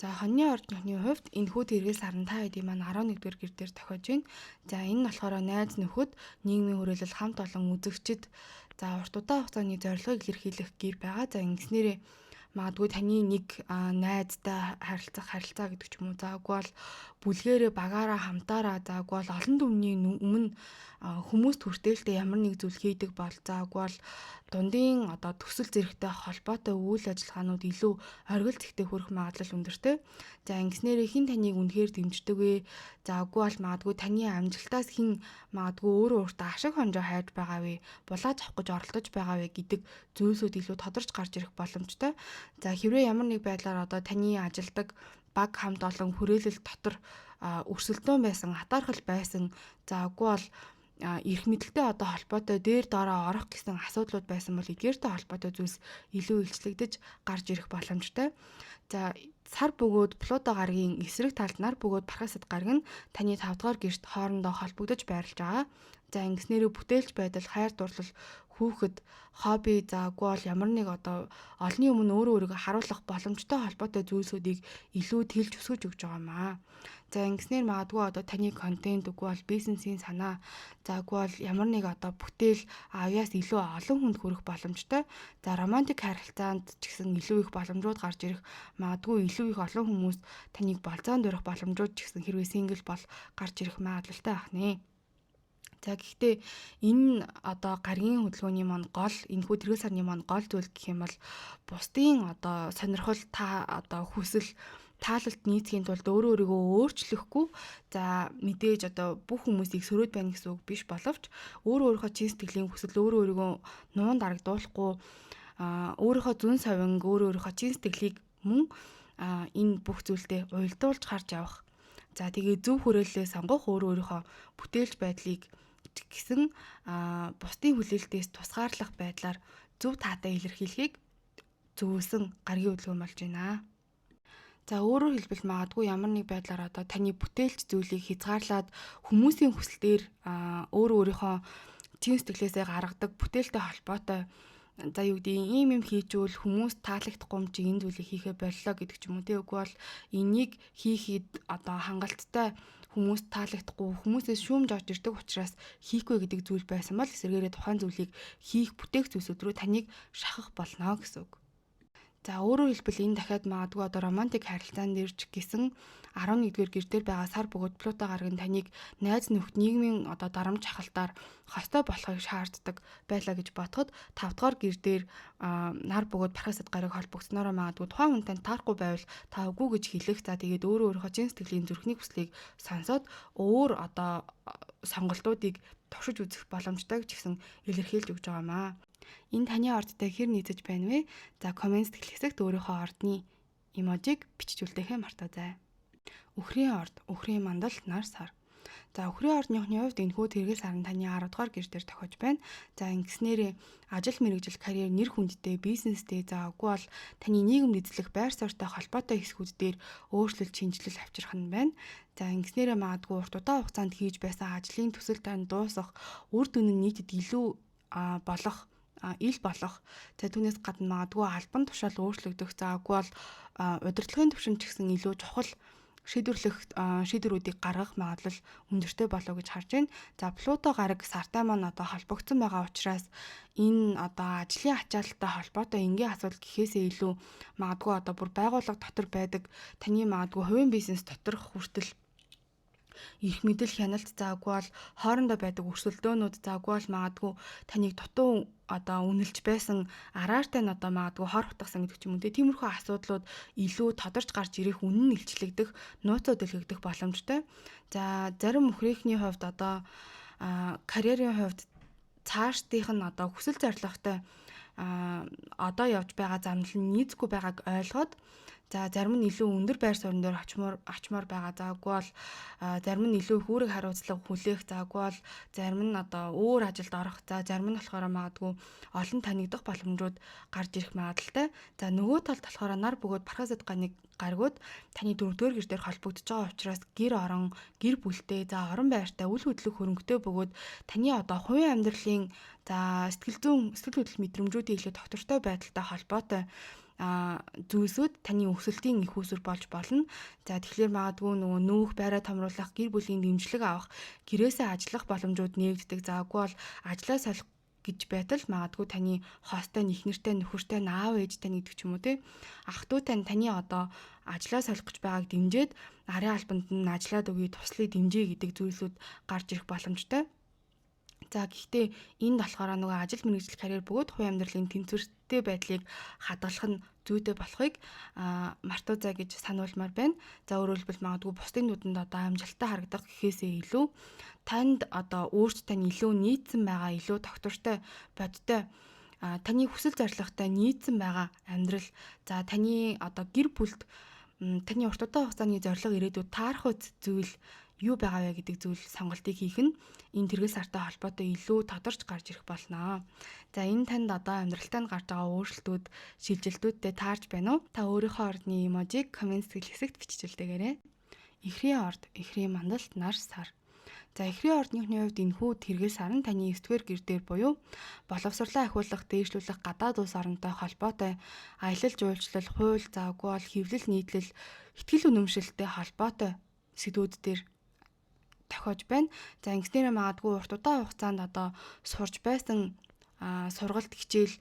[SPEAKER 1] За хоньны ордны хувьд энэхүү тэргэл сарн та хэдийн маань 11-р гэр дээр тохиож байна. За энэ нь болохоор найз нөхөд, нийгмийн хүрээлэл, хамт олон үзэгчид, за урт удаан хугацааны зорилгыг илэрхийлэх гэр байгаа. За ингэснээрээ магадгүй таны нэг найзтай харилцах харилцаа гэдэг ч юм уу. За үгүй бол бүлгээрээ багаараа хамтаараа, за үгүй бол олон түмний өмнө хүмүүст хүртээлтэй ямар нэг зүйл хийдэг бол за үгүй бол дундын одоо төсөл зэрэгтэй холбоотой үйл ажиллагаанууд илүү оргил зэгтээ хүрэх магадлал өндөртэй. За ингэснээрээ хэн таныг үнэхээр дэмждэг вэ? За үгүй бол магадгүй таны амжилтаас хэн магадгүй өөрөө өөртөө ашиг хонжоо хайж байгаа вэ? Булааж авах гэж оролдож байгаа вэ гэдэг зүйлсүүд илүү тодорч гарч ирэх боломжтой. За хэрвээ ямар нэг байдлаар одоо таны ажилдаг баг хамт олон хүрээлэл дотор өрсөлдөөн байсан, атаархал байсан. За үгүй бол эрх мэдэлтэй одоо холбоотой дээр доороо орох гэсэн асуудлууд байсан бол эдгээртэй холбоотой зүйлс илүү илчлэгдэж гарч ирэх боломжтой. За сар бөгөөд Плуто гарагийн эсрэг талд нар бөгөөд Бархасад гараг нь таны 5 дугаар гэрт хоорондоо холбогдож байрлаж байгаа. За ингэснээрээ бүтээлч байдал, хайр дурлал, хүүхэд, хобби, за үгүй бол ямар нэг одоо олонний өмнө өөрөө өөрийгөө харуулах боломжтой холбоотой зүйлсүүдийг илүү тэлж өсгөж өгч байгаа юм аа. За ингэснээр магадгүй одоо таны контент үгүй бол бизнесийн санаа, за үгүй бол ямар нэг одоо бүтээл авьяас илүү олон хүнд хүрэх боломжтой. За романтик харилцаанд ч гэсэн илүү их боломжууд гарч ирэх, магадгүй илүү их олон хүмүүс таныг болзоонд урих боломжууд ч гэсэн хэрвээ single бол гарч ирэх магадлалтай байх нэ. За гэхдээ энэ одоо гаригийн хөдөлгөөний маань гол энэхүү тэргэл сарны маань гол зүйл гэх юм бол бусдын одоо сонирхол та одоо хүсэл таалалт нийцхийн тулд өөрөө өөрийгөө өөрчлөхгүй, за мэдээж одоо бүх хүмүүсийг сөрөөд байна гэсэн үг биш боловч өөрөө өөрийнхөө чин сэтгэлийн хүсэл, өөрөө өөрийгөө нуун дарагдуулахгүй, өөрийнхөө зөн совинг, өөрөө өөрийнхөө чин сэтгэлийг мөн энэ бүх зүйлтэй уялдуулж харж явах. За тэгээ зөв хүрээлэлээ сонгох, өөрөө өөрийнхөө бүтээлч байдлыг гэсэн бусдын хүлээлтээс тусгаарлах байдлаар зөв таатай илэрхийлэхийг зөвлөсөн гаригийн хөдөлгөөн болж байна. За өөрөөр хэлбэл магадгүй ямар нэг байдлаар одоо таны бүтээлч зүйлийг хязгаарлаад хүмүүсийн хүсэлтээр өөрөө өөрийнхөө чин сэтгэлээсээ гаргадаг бүтээлтэй холбоотой, за юу гэдэг, ийм юм хийжүүл хүмүүс таалагдахгүй юм чи энэ зүйлийг хийхээ боллоо гэдэг ч юм уу, үгүй бол энийг хийхэд одоо хангалттай хүмүүс таалагдахгүй, хүмүүсээс шүүмж орж ирдэг учраас хийхгүй гэдэг зүйл байсан бол эсрэгээрээ тухайн зүйлийг хийх бүтээх зүйлсүүд рүү таныг шахах болно гэсэн үг. За өөрөөр хэлбэл энэ дахиад магадгүй одоо романтик харилцаанд ирж гисэн 11-р гэр дээр байгаа сар бөгөөд Плуто гараг нь таныг найз нөхд, нийгмийн одоо дарамт шахалтаар хостой болохыг шаарддаг байлаа гэж бодоход 5-р гэр дээр нар бөгөөд Бархасад гараг холбогдсноороо магадгүй тухайн хүн танд таарахгүй байвал та үгүй гэж хэлэх. За тэгээд өөрөө өөрийнхөө чин сэтгэлийн зүрхний хүслийг сонсоод өөр одоо сонголтуудыг туршиж үзэх боломжтой ч гэсэн илэрхийлж өгч байгаа юм аа. Энэ таны ордтой хэр нийцэж байна вэ? За comment сэтгэл хэсэгт өөрийнхөө ордны emoji-г бичиж үлдээхээ мартаазай. Үхрийн орд, үхрийн мандал, нар сар. За үхрийн ордныхны хувьд энэхүү тэргэл сар нь таны 10 дугаар гэр дээр тохиож байна. За ингэснээрээ ажил мэргэжил, карьер, нэр хүндтэй, бизнестэй, за үгүй бол таны нийгэмд эзлэх байр суурьтай холбоотой хэсгүүд дээр өөрчлөлт, шинэчлэл авчрах нь байна. За ингэснээрээ магадгүй урт удаан хугацаанд хийж байсан ажлын төсөл тань дуусах, үр дүн нь нийтэд илүү болох, ил болох. За түүнээс гадна магадгүй албан тушаал өөрчлөгдөх. За үгүй бол удирдлагын түвшин ч гэсэн илүү чухал шийдвэрлэх шийдвэрүүдийг гаргах магадлал өндөртэй болов гэж харж байна. За Плуто гараг сартай маань одоо холбогдсон байгаа учраас энэ одоо ажлын ачаалттай холбоотой энгийн асуудал гэхээсээ илүү магадгүй одоо бүр байгууллага дотор байдаг таны магадгүй хувийн бизнес доторх хүртэл эрх мэдэл хяналт, за үгүй бол хоорондоо байдаг өрсөлдөөнүүд, за үгүй бол магадгүй таныг дутуу одоо үнэлж байсан араартай нь одоо магадгүй хор хутгасан гэдэг ч юм уу, тиймэрхүү асуудлууд илүү тодорч гарч ирэх, үнэн нь илчлэгдэх, нууцууд дэлгэгдэх боломжтой. За зарим үхрийнхний хувьд одоо карьерийн хувьд цаашдынх нь одоо хүсэл зорилготой одоо явж байгаа замнал нь нийцэхгүй байгааг ойлгоод, за зарим нь илүү өндөр байр суурин дээр очимоор байгаа. За үгүй бол зарим нь илүү их үүрэг хариуцлага хүлээх. За үгүй бол зарим нь одоо өөр ажилд орох. За зарим нь болохоор магадгүй олон танигдах боломжууд гарч ирэх магадлалтай. За нөгөө талд болохоор нар бөгөөд Бархасад ганыг гаргууд таны дөрөвдүгээр гэр дээр холбогдож байгаа учраас гэр орон, гэр бүлтэй, за орон байртай, үл хөдлөх хөрөнгөтэй бөгөөд таны одоо хувийн амьдралын за сэтгэл зүйн, сэтгэл хөдлөл мэдрэмжүүдийн илүү тогтвортой байдалтай холбоотой зүйлсүүд таны өсөлтийн их үүсвэр болж болно. За тэгэхээр магадгүй нөгөө нүүх, байраа томруулах, гэр бүлийн дэмжлэг авах, гэрээсээ ажиллах боломжууд нээгддэг. За үгүй бол ажлаа солих гэж байтал магадгүй таны хостой, эхнэртэй, нөхөртэй, аав ээжтэй гэдэг ч юм уу, те, ах トゥ тань таны одоо ажлаа солих гэж байгааг дэмжиж арын албанд нь ажиллаад өгье, туслая, дэмжиж гэдэг зүйлсүүд гарч ирэх боломжтой. За, гэхдээ энд болохоор нөгөө ажил мэргэжил, карьер бөгөөд хувийн амьдралын тэнцвэртэй байдлыг хадгалах нь зүйтэй болохыг мартуу зай гэж сануулмаар байна. За, өөрөөр хэлбэл, магадгүй бусдын нүдэнд одоо амжилттай харагдах гэхээсээ илүү танд одоо өөрт тань илүү нийцсэн байгаа, илүү тогтвортой, бодтой, таны хүсэл зорилготой нийцсэн байгаа амьдрал, за, таны одоо гэр бүлд, таны урт удаан хугацааны зорилго, ирээдүйд таарах зүйл юу байгаа вэ гэдэг зүйл сонголтыг хийх нь энэ тэргэл сартай холбоотой илүү тодорч гарч ирэх болно. За, энэ танд одоо амьдралтай нь гарч байгаа өөрчлөлтүүд, шилжилтүүдтэй таарч байна уу? Та өөрийнхөө ордны emoji г comment сэтгэл хэсэгт бичиж үлдээгээрэй. Эхрийн орд, эхрийн мандалт, нар, сар. За, эхрийн ордныхны хувьд энэхүү тэргэл сар нь таны 9 дугаар гэр дээр буюу боловсрлоо ахиулах, дээшлүүлэх гадаад улс оронтой холбоотой аялал жуулчлал, хууль, за, үгүй бол хэвлэл, нийтлэл, итгэл үнэмшилтэй холбоотой сэдвүүд дээр тохиож байна. За, ингэснээрээ магадгүй урт удаан хугацаанд одоо сурж байсан сургалт, хичээл,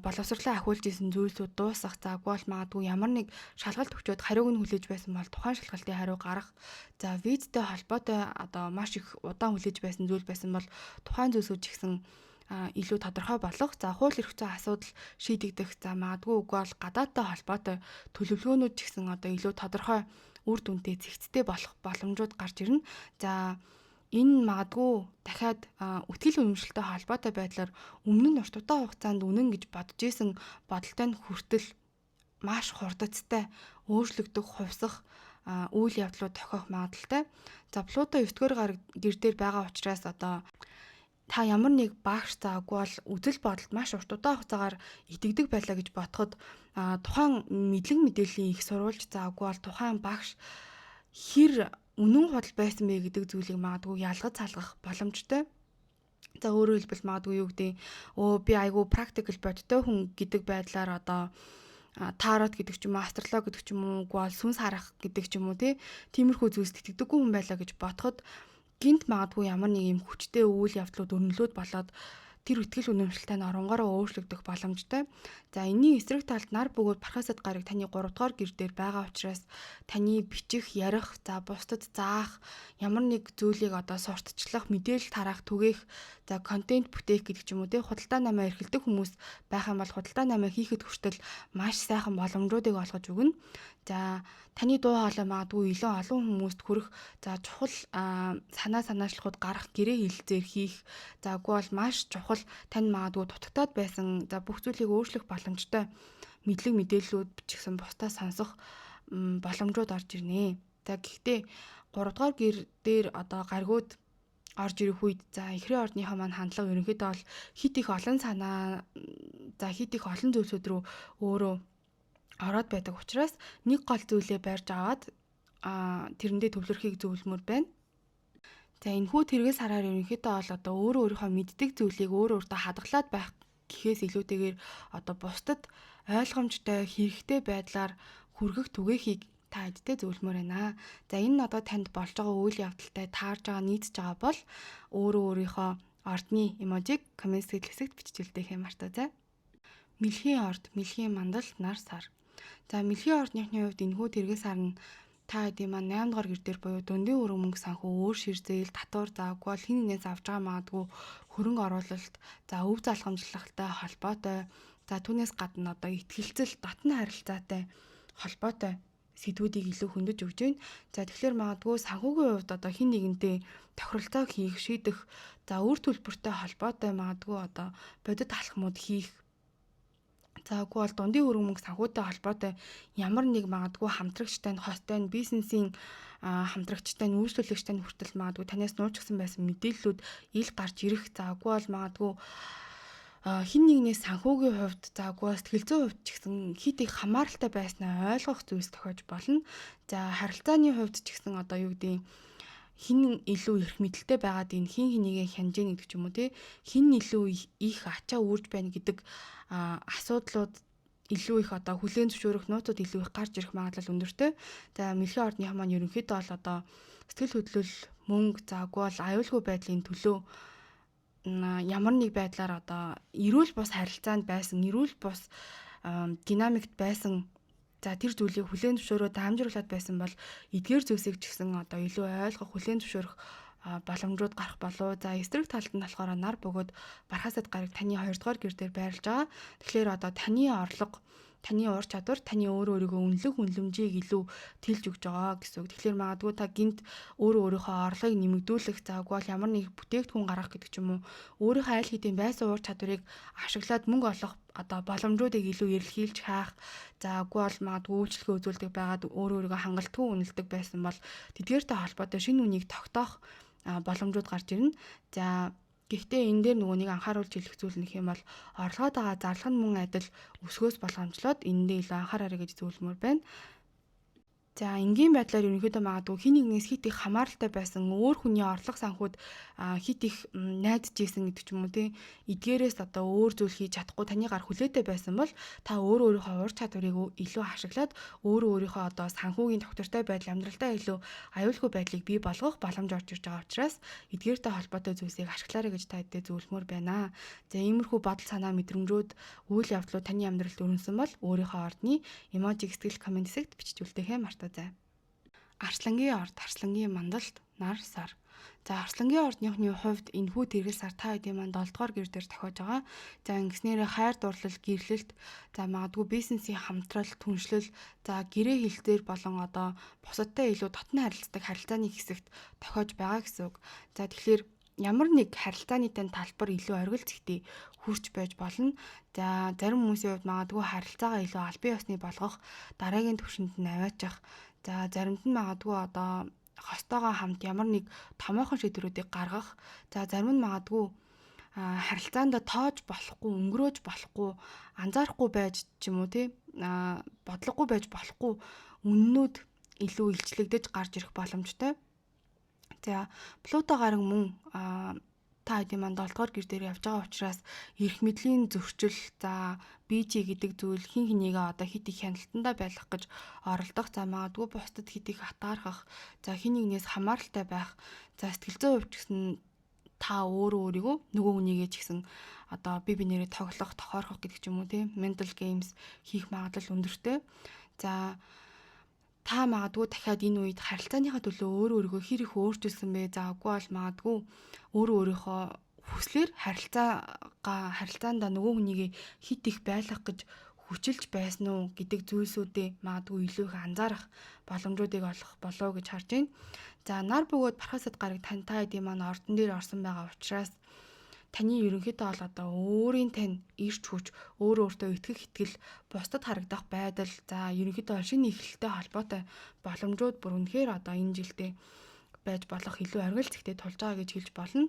[SPEAKER 1] боловсрлоо ахиулж исэн зүйлсүүд дуусах, за, үгүй бол магадгүй ямар нэг шалгалт өгчөөд хариуг нь хүлээж байсан бол тухайн шалгалтын хариу гарах, за, визтэй холбоотой одоо маш их удаан хүлээж байсан зүйл байсан бол тухайн зүйлсүүд ч гэсэн илүү тодорхой болох, за, хууль эрх зүйн асуудал шийдэгдэх, за, магадгүй үгүй бол гадаадтай холбоотой төлөвлөгөөнүүд ч гэсэн одоо илүү тодорхой үр дүнтэй, зэгцтэй болох боломжууд гарч ирнэ. За, энэ магадгүй дахиад итгэл үнэмшилтэй холбоотой байдлаар өмнө нь урт удаан хугацаанд үнэн гэж бодож исэн бодолтой нь хүртэл маш хурдацтай өөрчлөгдөх, хувьсах үйл явдлууд тохиох магадлалтай. За, Плуто 9 дугаар гэр дээр байгаа учраас одоо та ямар нэг багш, за, үгүй бол үзэл бодолд маш урт удаан хугацаагаар итгэдэг байлаа гэж бодоход тухайн мэдлэг мэдээллийн их сурвалж, за, үгүй бол тухайн багш хэр үнэн худал байсан бэ гэдэг зүйлийг магадгүй ялгаж салгах боломжтой. За, өөрөөр хэлбэл, магадгүй юу гэдэг, би айгүй practical, бодтой хүн гэдэг байдлаар одоо тарот гэдэг ч юм уу, астролог гэдэг ч юм уу, үгүй бол сүнс харах гэдэг ч юм уу, тий, тиймэрхүү зүйлс итгэдэггүй хүн байлаа гэж бодоход гэнэт магадгүй ямар нэг юм хүчтэй үйл явдлууд, өрнөлүүд болоод тэр итгэл үнэмшилтэй нь оронгороо өөрчлөгдөх боломжтой. За, энэний эсрэг талд нар бөгөөд Бархасад гараг таны 3 дугаар гэр дээр байгаа учраас таны бичих, ярих, за, бусдад заах, ямар нэг зүйлийг одоо сурталчлах, мэдээлэл тараах, түгээх, за, контент бүтээх гэдэг ч юм уу, те, худалдаа намаа эрхэлдэг хүмүүс байх юм бол худалдаа намаа хийхэд хүртэл маш сайхан боломжуудыг олгож өгнө. За, таны дуу хоолой магадгүй илүү олон хүмүүст хүрэх, за, чухал санаа санаачлахууд гарах, гэрээ хэлэлцээр хийх, за, үгүй бол маш чухал тань магадгүй дутагтаад байсан, за, бүх зүйлийг өөрчлөх боломжтой мэдлэг мэдээллүүд ч гэсэн бусдаас сонсох боломжууд орж ирнэ. За, гэхдээ 3 дугаар гэр дээр одоо гаригууд орж ирэх үед, за, эхрийн ордныхоо маань хандлага ерөнхийдөө бол хэт их олон санаа, за, хэт их олон зүйлсүүд рүү өөрөө ороод байдаг учраас нэг гол зүйлээ барьж аваад тэрэндээ төвлөрөхийг зөвлөмөр байна. За, энэхүү тэргэл сараар ерөнхийдөө бол одоо өөрөө өөрийнхөө мэддэг зүйлийг өөрөө өөртөө хадгалаад байх гэхээс илүүтэйгээр одоо бусдад ойлгомжтой, хэрэгтэй байдлаар хүргэх, түгээхийг та хэдтэй зөвлөмөр байна. За, энэ нь одоо танд болж байгаа үйл явдалтай таарж байгаа, нийцж байгаа бол өөрөө өөрийнхөө ордны emoji г comment сэтгэл хэсэгт бичиж үлдээхээ мартаа зай. Мэлхийн орд, мэлхийн мандал, нар, сар. За, мэлхийн ордныхны хувьд энэхүү тэргэл сар нь та хэдийн маань 8 дугаар гэр дээр буюу дундын өрөө мөнгө санхүү, өөр ширзээл, татвар, за, үгүй бол хэн нэгнээс авч байгаа магадгүй хөрөнгө оруулалт, за, өв залхамжлалтай холбоотой, за, түүнээс гадна одоо итгэлцэл, дотны харилцаатай холбоотой сэдвүүдийг илүү хөндөж өгч байна. За, тэгэхээр магадгүй санхүүгийн хувьд одоо хэн нэгэнтэй тохиролцоо хийх, шийдэх, за, үр төлбөртэй холбоотой магадгүй одоо бодит алхмууд хийх. За, үгүй бол дундын хөрөнгө мөнгө санхүүтэй холбоотой ямар нэг магадгүй хамтрагчтай нь, хостой нь, бизнесийн хамтрагчтай нь, үйлчлүүлэгчтэй нь хүртэл магадгүй танаас нуучсан байсан мэдээллүүд ил гарч ирэх. За, үгүй бол магадгүй хэн нэгнээс санхүүгийн хувьд, за, үгүй сэтгэл зүйн хувьд ч гэсэн хэт их хамааралтай байснаа ойлгох зүйлс тохиож болно. За, харилцааны хувьд ч гэсэн одоо юу гэдэг, хэн илүү эрх мэдэлтэй байгаад энэ хэн хэнийгээ хянаж гин гэдэг ч юм уу, те, хэн илүү их ачаа үүрж байна гэдэг асуудлууд илүү их одоо хүлээн зөвшөөрөх нууцуд илүү их гарч ирэх магадлал өндөртэй. За, мэлхийн ордныхан маань ерөнхийдөө бол одоо сэтгэл хөдлөл, мөнгө, за, үгүй бол аюулгүй байдлын төлөө ямар нэг байдлаар одоо эрүүл бус харилцаанд байсан, эрүүл бус динамикт байсан. За, тэр зүйлийг хүлээн зөвшөөрөө дамжруулад байсан бол эдгээр зүйлсийг ч гэсэн одоо илүү ойлгох, хүлээн зөвшөөрөх Боломжууд гарах болов. За, эсрэг талд нь болохоор нар бөгөөд Бархасад гараг таны 2 дугаар гэр дээр байрлаж байгаа. Тэгэхээр одоо таны орлого, таны ур чадвар таны өөрөө өөрийгөө үнэлэх үнэлэмжийг илүү тэлж өгч байгаа гэсэн үг. Тэгэхээр магадгүй та гинт өөрөө өөрийнхөө орлогыг нэмэгдүүлэх, за үгүй бол ямар нэг бүтээгдэхүүн гаргах гэдэг ч юм уу, өөрийнхөө аль хэдийн байсан ур чадварыг ашиглаад мөнгө олох одоо боломжуудыг илүү эрэлхийлж хаах, за үгүй бол магадгүй үйлчлэгээ үзүүлдэг байгаад өөрөө өөрийгөө хангалтгүй үнэлдэг байсан бол тэдгээртэй холбоотой шинэ үнийг тогтоох боломжууд гарч ирнэ. За, гэхдээ энэ дээр нөгөө нэг анхааруулж хэлэх зүйл нөх юм бол орлогоод байгаа зарлах нь мөн адил өсгөөс болгоомжлоод энэндээ илүү анхаараарай гэж зөвлөмөр байна. За, энгийн байдлаар ерөнхийдөө магадгүй хин нэгнээс хит их хамааралтай байсан, өөр хүний орлого санхуд хит их найдаж исэн гэдэг ч юм уу, тий, эдгээрээс одоо өөр зүйл хийж чадахгүй таны гар хүлээтэй байсан бол та өөрөө өөрийнхөө ур чадварыг илүү ашиглаад өөрөө өөрийнхөө одоо санхүүгийн тогтвортой байдал, амьдралдаа илүү аюулгүй байдлыг бий болгох боломж орж ирж байгаа учраас эдгээртэй холбоотой зүйлсийг ашиглаарай гэж та хэдээ зөвлөмөр байна. За, иймэрхүү бодол санаа, мэдрэмжүүд, үйл явдлууд таны амьдралд өрнөсөн бол өөрийнхөө ордны emoji сэтгэл comment хэсэгт бичиж үлдээхээ мартаа. За. Арслангийн орд, Арслангийн мандалт, нар сар. За, Арслангийн ордныхны хувьд энэхүү тэргэл сар та хэдийн маань 7 дугаар гэр дээр тохиож байгаа. За, ингэснээрээ хайр дурлал, гэрлэлт, за магадгүй бизнесийн хамтрал, түншлэл, за гэрээ хэлтээр болон одоо бусадтай илүү дотн харилцдаг харилцааны хэсэгт тохиож байгаа гэсэн үг. За, тэгэхээр ямар нэг харилцааны тань талбар илүү оргил зэгтээ хүрч байж болно. За, зарим хүмүүсийн хувьд магадгүй харилцаагаа илүү албан ёсны болгох, дараагийн түвшинд нь аваачих. За, заримд нь магадгүй одоо хостойгоо хамт ямар нэг томоохон шийдвэрүүдийг гаргах. За, зарим нь магадгүй харилцаанд тоож болохгүй, өнгөрөөж болохгүй, анзаарахгүй байж ч юм уу, тий, бодлогогүй байж болохгүй үннүүд илүү илчлэгдэж гарч ирэх боломжтой. За, Плуто гараг мөн та хэдийн маань 7 дугаар гэр дээр явж байгаа учраас эрх мэдлийн зөрчил, за бижи гэдэг зүйл, хин хинийгээ одоо хит их хяналтандаа байлгах гэж оролдох, за магадгүй бусдад хит их атаархах, за хин нэгнээс хамааралтай байх, за сэтгэл зүйн хувьд ч гэсэн та өөрөө өөрийгөө нөгөө хүнийгээ ч гэсэн одоо би бинээрээ тоглох, тохиорхох гэдэг ч юм уу, тийм, mental games хийх магадлал өндөртэй. За, та магадгүй дахиад энэ үед харилцааныхаа төлөө өөрөө өөрийгөө хэр их өөрчилсөн бэ? За, үгүй бол магадгүй өөрөө өөрийнхөө хүслээр харилцаандаа нөгөө хүнийг хит их байлгах гэж хүчилж байсан уу гэдэг зүйлсүүдээ магадгүй илүү их анзаарах боломжуудыг олох болов гэж харж байна. За, нар бөгөөд Бархасад гараг тань та хэдийн маань ордон дээр орсон байгаа учраас таны ерөнхийдөө бол одоо өөрийн тань ирч хүч, өөрөө өөртөө итгэх итгэл, бусдад харагдах байдал, за ерөнхийдөө шинэ эхлэлтэй холбоотой боломжууд бүр үнэхээр одоо энэ жилдээ байж болох илүү оргил зэгтээ тулж байгаа гэж хэлж болно.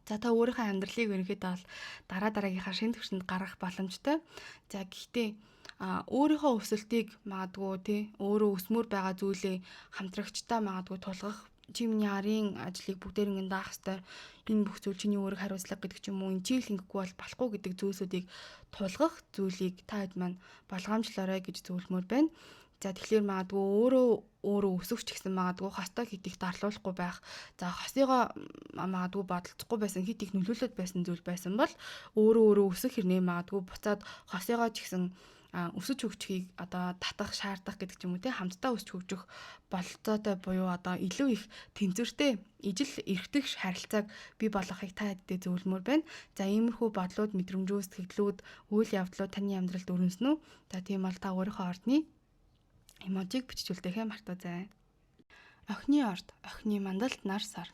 [SPEAKER 1] За, та өөрийнхөө амьдралыг ерөнхийдөө бол дараа дараагийнхаа шинэ түвшинд гаргах боломжтой. За, гэхдээ өөрийнхөө өсөлтийг магадгүй, тий, өөрөө өсмөр байгаа зүйлээ хамтрагчтай магадгүй тулгах, чи миний арын ажлыг бүгдээр ингэн даах хэвээр, энэ бүх зүйл чиний үүрэг хариуцлага гэдэг ч юм уу, энэ чиглэл ингэхгүй бол болохгүй гэдэг зүйлсүүдийг тулгах зүйлийг та хэд маань болгоомжлоорой гэж зөвлөмөр байна. За, тэгэхээр магадгүй өөрөө өөрөө өсөх ч гэсэн магадгүй хостой хит их дарлуулахгүй байх. За, хосыгоо магадгүй бодолцохгүй байсан, хит их нөлөөлөд байсан зүйл байсан бол өөрөө өөрөө өсөх хэрнээ магадгүй буцаад хосыгоо ч гэсэн өсөж хөгжихийг одоо татах, шаардах гэдэг ч юм уу, те, хамтдаа өсөж хөгжих бололцоотой буюу одоо илүү их тэнцвэртэй ижил эрхтэх харилцааг бий болгохыг та хэдтэй зөвлөмөр байна. За, иймэрхүү бодлууд, мэдрэмжүүд, сэтгэлдлүүд, үйл явдлууд таны амьдралд өрнөсөн үү? За, тийм бол та өөрийнхөө ордны emoji г бичиж үлдээхээ мартаазай. Охины орд, охины мандалт, нар сар.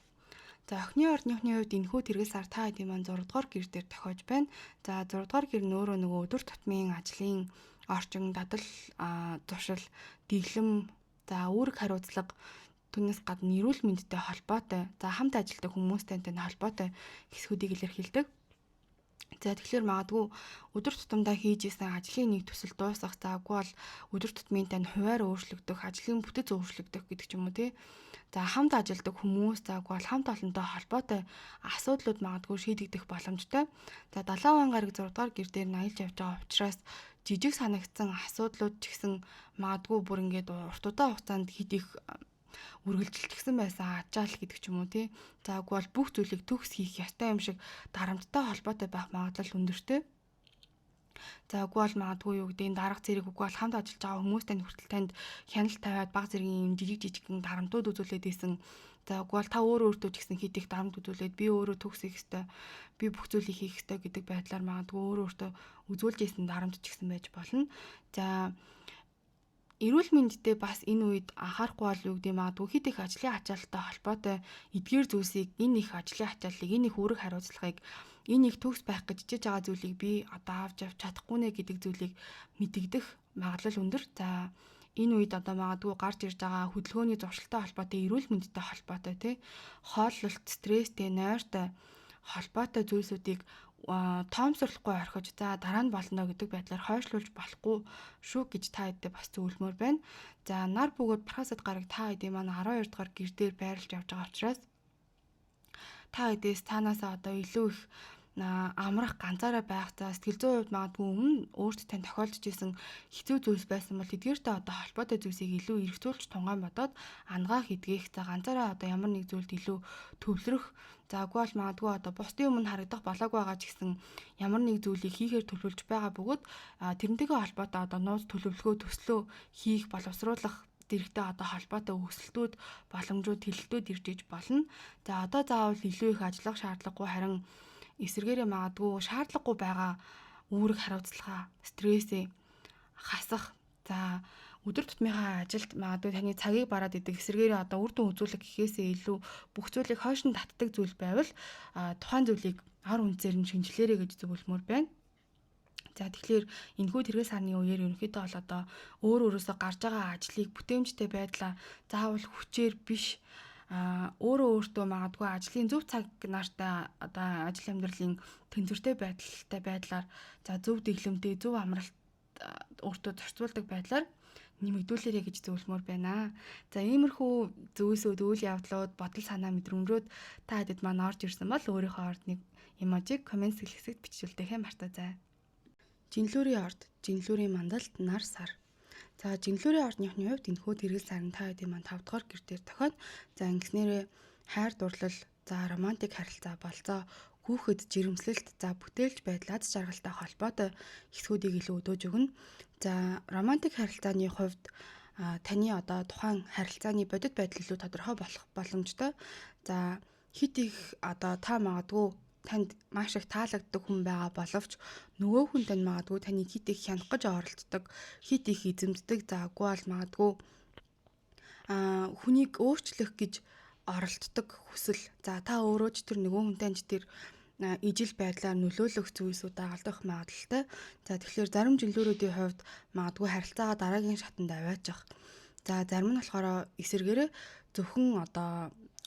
[SPEAKER 1] За, охины ордныхны хувьд энэхүү тэргэл сар та хэдийн маань 6 дугаар гэр дээр тохиож байна. За, 6 дугаар гэр нь өөрөө нөгөө өдөр тутмын ажлын орчин, дадал зуршил, дэглэм, за үүрэг хариуцлага, түүнээс гадна эрүүл мэндтэй холбоотой, за хамт ажилладаг хүмүүстэй холбоотой хэсгүүдийг илэрхийлдэг. За, тэгэхээр магадгүй өдөр тутамдаа хийж исэн ажлын нэг төсөл дуусах, за үгүй бол өдөр тутмын тань хувиар өөрчлөгдөх, ажлын бүтэц өөрчлөгдөх гэдэг ч юм уу, тий. За, хамт ажилладаг хүмүүс, за үгүй бол хамт олонтой холбоотой асуудлууд магадгүй шийдэгдэх боломжтой. За, 70 гараг 6 дугаар гэр дээр нь аялж явж байгаа учраас жижиг санагдсан асуудлууд ч гэсэн магадгүй бүр ингээд урт удаан хугацаанд хит их үргэлжилчихсэн байсан ачаал гэдэг ч юм уу, тий. За, үгүй бол бүх зүйлийг төгс хийх ёстой юм шиг дарамттай холбоотой байх магадлал өндөртэй. За, үгүй бол магадгүй юу гэдэг нь дарга зэрэг, үгүй бол хамт ажиллаж байгаа хүмүүстэй хүртэл танд хяналт тавиад баг зэргийн юм жижиг жижигхэн дарамтууд үзүүлээд исэн За үгүй бол та өөрөө өөртөө ч гэсэн хит их дарамт үзүүлээд би өөрөө төгс хийх ёстой, би бүх зүйлийг хийх ёстой гэдэг байдлаар магадгүй өөрөө өөртөө үзүүлж исэн дарамт ч гэсэн байж болно. За эрүүл мэндэдээ бас энэ үед анхаарахгүй бол юу гэдэг магадгүй хит их ажлын ачаалттай холбоотой эдгээр зүйлсийг энэ их ажлын ачааллыг энэ их үүрэг хариуцлагыг энэ их төгс байх гэж хичээж байгаа зүйлийг би одоо авч явж чадахгүй нэ гэдэг зүйлийг мэдэгдэх магадлал өндөр. За энэ үед одоо магадгүй гарч ирж байгаа хөдөлгөөний зуршилтай холбоотой эрүүл мэндтэй холбоотой тий хооллолт, стресстэй, нойртой холбоотой зүйлсүүдийг тоомсорлохгүй орхиж за дараа нь болно гэдэг байдлаар хойшлуулж болохгүй шүү гэж та хэдтэй бас зөвлөмөр байна. За нар бөгөөд Бархасад гараг та хэдийн маань 12 дугаар гэр дээр байрлаж явж байгаа учраас та хэдээс цаанаасаа одоо илүү их амрах ганцаараа байх за сэтгэл зүйн хувьд магадгүй өмнө өөрт тань тохиолдож исэн хэцүү зүйлс байсан бол эдгээртэй одоо холбоотой зүйлсийг илүү эргцүүлж тунгаан бодоод ангаах эдгэх за ганцаараа одоо ямар нэг зүйлд илүү төвлөрөх за үгүй бол магадгүй одоо бусдын өмнө харагдах болоогүй байгаа ч гэсэн ямар нэг зүйлийг хийхээр төлөвлөж байгаа бөгөөд тэрнтэйгээ холбоотой одоо нууц төлөвлөгөө төслөө хийх боловсруулах зэрэгтэй одоо холбоотой өсөлтүүд, боломжууд, тэлэлтүүд ирж иж болно. За одоо заавал илүү их ажиллах шаардлагагүй харин эсвэргээрээ магадгүй шаардлагагүй байгаа үүрэг хариуцлага, стрессээ хасах. За өдөр тутмынхаа ажилд магадгүй таны цагийг бараад идэг эсвэргээрээ одоо үр дүн үзүүлэх гэхээсээ илүү бүх зүйлийг хойш нь татдаг зүйл байвал тухайн зүйлийг ар үнцээр нь шинжилээрэй гэж зөвлөмөр байна. За тэгэхээр энэхүү тэргэл сарны үеэр ерөнхийдөө бол одоо өөр өөрөөсөө гарч байгаа ажлыг бүтээмжтэй байдлаа заавал хүчээр биш өөрөө өөртөө магадгүй ажлын зөв цаг нартай одоо ажил амьдралын тэнцвэртэй байдалтай байдлаар за зөв дэглэмтэй зөв амралт өөртөө зохицуулдаг байдлаар нэмэгдүүлээрэй гэж зөвлөмөр байна. За иймэрхүү зүйлсүүд үйл явдлууд бодол санаа мэдрэмжүүд та хэдэд маань орж ирсэн бол өөрийнхөө ордныг эможиг коммент хэсэгт бичүүлдэхээ мартаазай. Жинлүүрийн орд, жинлүүрийн мандалд нар сар. За жинлүүрийн ордныхны хувьд энэхүү тэргэл сар нь та хэдийн маань 5 дугаар гэр дээр тохино. За ингэснээрээ хайр дурлал, за романтик харилцаа, болцоо, хүүхэд жирэмслэлт, за бүтээлч байдал, аз жаргалтай холбоотой хэсгүүдийг илүү өдөөж өгнө. За романтик харилцааны хувьд таны одоо тухайн харилцааны бодит байдал илүү тодорхой болох боломжтой. За хит их одоо та магадгүй танд маш их таалагддаг хүн байгаа боловч нөгөө хүн тань магадгүй таныг хит их хянах гэж оролддог, хит их эзэмддэг. За үгүй бол магадгүй хүнийг өөрчлөх гэж оролддог хүсэл. За та өөрөө ч тэр нөгөө хүнтэй ч тэр ижил байдлаар нөлөөлөх зүйлсүүд дагалдах магадлалтай. За тэгэхээр зарим жинлүүрүүдийн хувьд магадгүй харилцаагаа дараагийн шатанд аваачих. За зарим нь болохоор эсэргээрээ зөвхөн одоо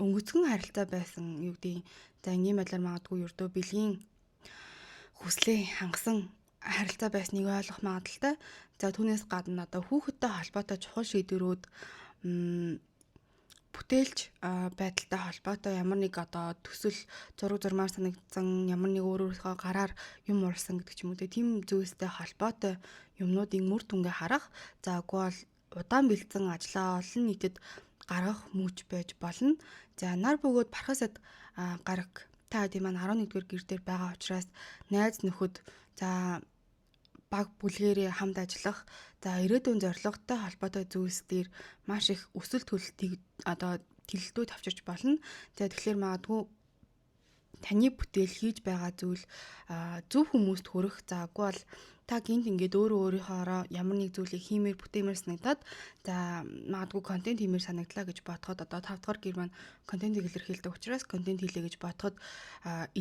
[SPEAKER 1] өнгөцгөн харилцаа байсан юу гэдгийг за энгийн байдлаар магадгүй ердөө бэлгийн хүслээ хангасан харилцаа байсныг ойлгох магадлалтай. За түүнээс гадна одоо хүүхэдтэй холбоотой чухал шийдвэрүүд бүтээлч байдалтай холбоотой ямар нэг одоо төсөл зураг зурмаар санагдсан ямар нэг өөр өөрийнхөө гараар юм уралсан гэдэг ч юм уу тийм зүйлстэй холбоотой юмнуудын үр дүнгээ харах. За үгүй бол удаан бэлдсэн ажлаа олон нийтэд гаргах мөч байж болно. За нар бөгөөд Бархасад гараг та хэдийн маань 11-р гэр дээр байгаа учраас найз нөхөд за баг бүлгээрээ хамт ажиллах за ирээдүйн зорилготой холбоотой зүйлс дээр маш их өсөл төлөлтийг одоо тэлэлтүүд авчирч болно. За тэгэхээр магадгүй таны бүтээл хийж байгаа зүйл зөв хүмүүст хүрэх. За үгүй бол та гинт ингээд өөрөө өөрийнхоороо ямар нэг зүйлийг хиймээр бүтээмээр санагдаад за магадгүй контент хиймээр санагдлаа гэж бодоход одоо 5 дугаар гэр маань контентыг илэрхийлдэг учраас контент хийлээ гэж бодоход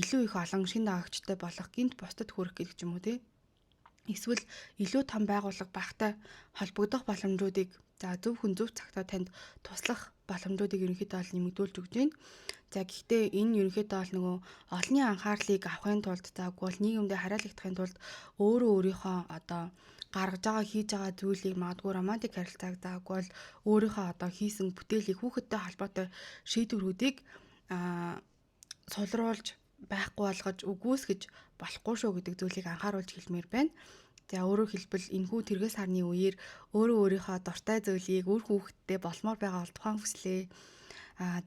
[SPEAKER 1] илүү их олон шинэ дагагчтай болох гинт бусдад хүрэх гэдэг ч юм уу тий. Эсвэл илүү том байгууллага багтай холбогдох боломжуудыг за зөв хүн зөв цагтаа танд туслах боломжуудыг ерөнхийдөө бол нэмэгдүүлж өгч байна. За гэхдээ энэ ерөнхийдөө бол нөгөө олонний анхаарлыг авахын тулд за үгүй бол нийгэмдээ хариалагдахын тулд өөрөө өөрийнхөө одоо гаргаж байгаа хийж байгаа зүйлийг магадгүй романтик харилцааг за үгүй бол өөрийнхөө одоо хийсэн бүтээлийг хүүхэдтэй холбоотой шийдвэрүүдийг сулруулж байхгүй болгож үгүйсгэж болохгүй шүү гэдэг зүйлийг анхааруулж хэлмээр байна. За өөрөөр хэлбэл энэхүү тэргэл сарны үеэр өөрөө өөрийнхөө дуртай зүйлийг үр хүүхэдтэй болмоор байгаа бол тухайн хүслээ.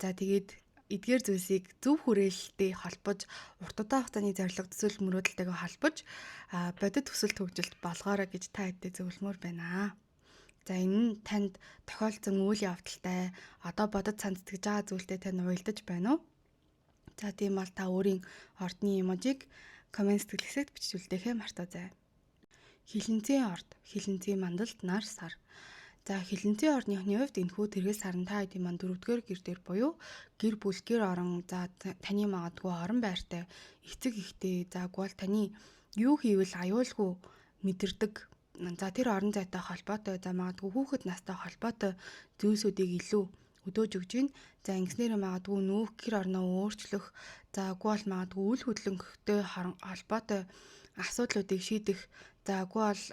[SPEAKER 1] За тэгээд эдгээр зүйлсийг зөв хүрээлэлтэй холбож урт удаан хугацааны зорилго төсөөл мөрөөдөлтэйгээ холбож бодит төсөл төгжилт болгоорой гэж та хэдтэй зөвлөмөр байна. За, энэ нь танд тохиолдсон үйл явдалтай, одоо бодод санд сэтгэж байгаа зүйлтэй тань уялдаж байна уу? За, тийм бол та өөрийн ордны emoji г comment сэтгэл хэсэгт бичиж үлдээхээ мартаазай. Хилэнцгийн орд, хилэнцгийн мандалд нар сар. За, хилэнцгийн ордныхны хувьд энэхүү тэргэл сарн та хэдийн маань дөрөвдүгээр гэр дээр буюу гэр бүл, гэр орон, за таны магадгүй орон байртай, эцэг эхтэй, за үгүй бол таны юу хийвэл аюулгүй мэдэрдэг, за тэр орон зайтай холбоотой, за магадгүй хүүхэд настай холбоотой зүйлсүүдийг илүү өдөөж өгч байна. За, ингэснээр магадгүй нүүх гэр орноо өөрчлөх, за үгүй бол магадгүй үл хөдлөнгөтэй холбоотой асуудлуудыг шийдэх, за үгүй бол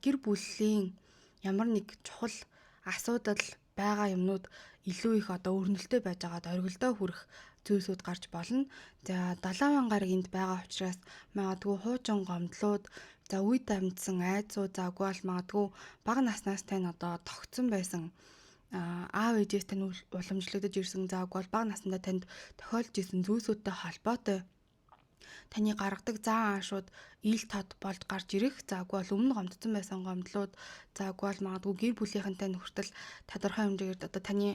[SPEAKER 1] гэр бүлийн ямар нэг чухал асуудал байгаа юмнууд илүү их одоо өрнөлттэй байж байгаад оргилдоо хүрэх зүйлсүүд гарч болно. За, далайн гараг энд байгаа учраас магадгүй хуучин гомдлууд, за үе дамжсан айдсууд, за үгүй бол магадгүй бага наснаас тань одоо тогтсон байсан, аав ээжээс тань уламжлагдаж ирсэн, за үгүй бол бага насндаа танд тохиолдож исэн зүйлсүүдтэй холбоотой таны гаргадаг зан аашууд ил тод болж гарч ирэх, за үгүй бол өмнө гомдсон байсан гомдлууд, за үгүй бол магадгүй гэр бүлийнхэнтэй хүртэл тодорхой хэмжээгээр одоо таны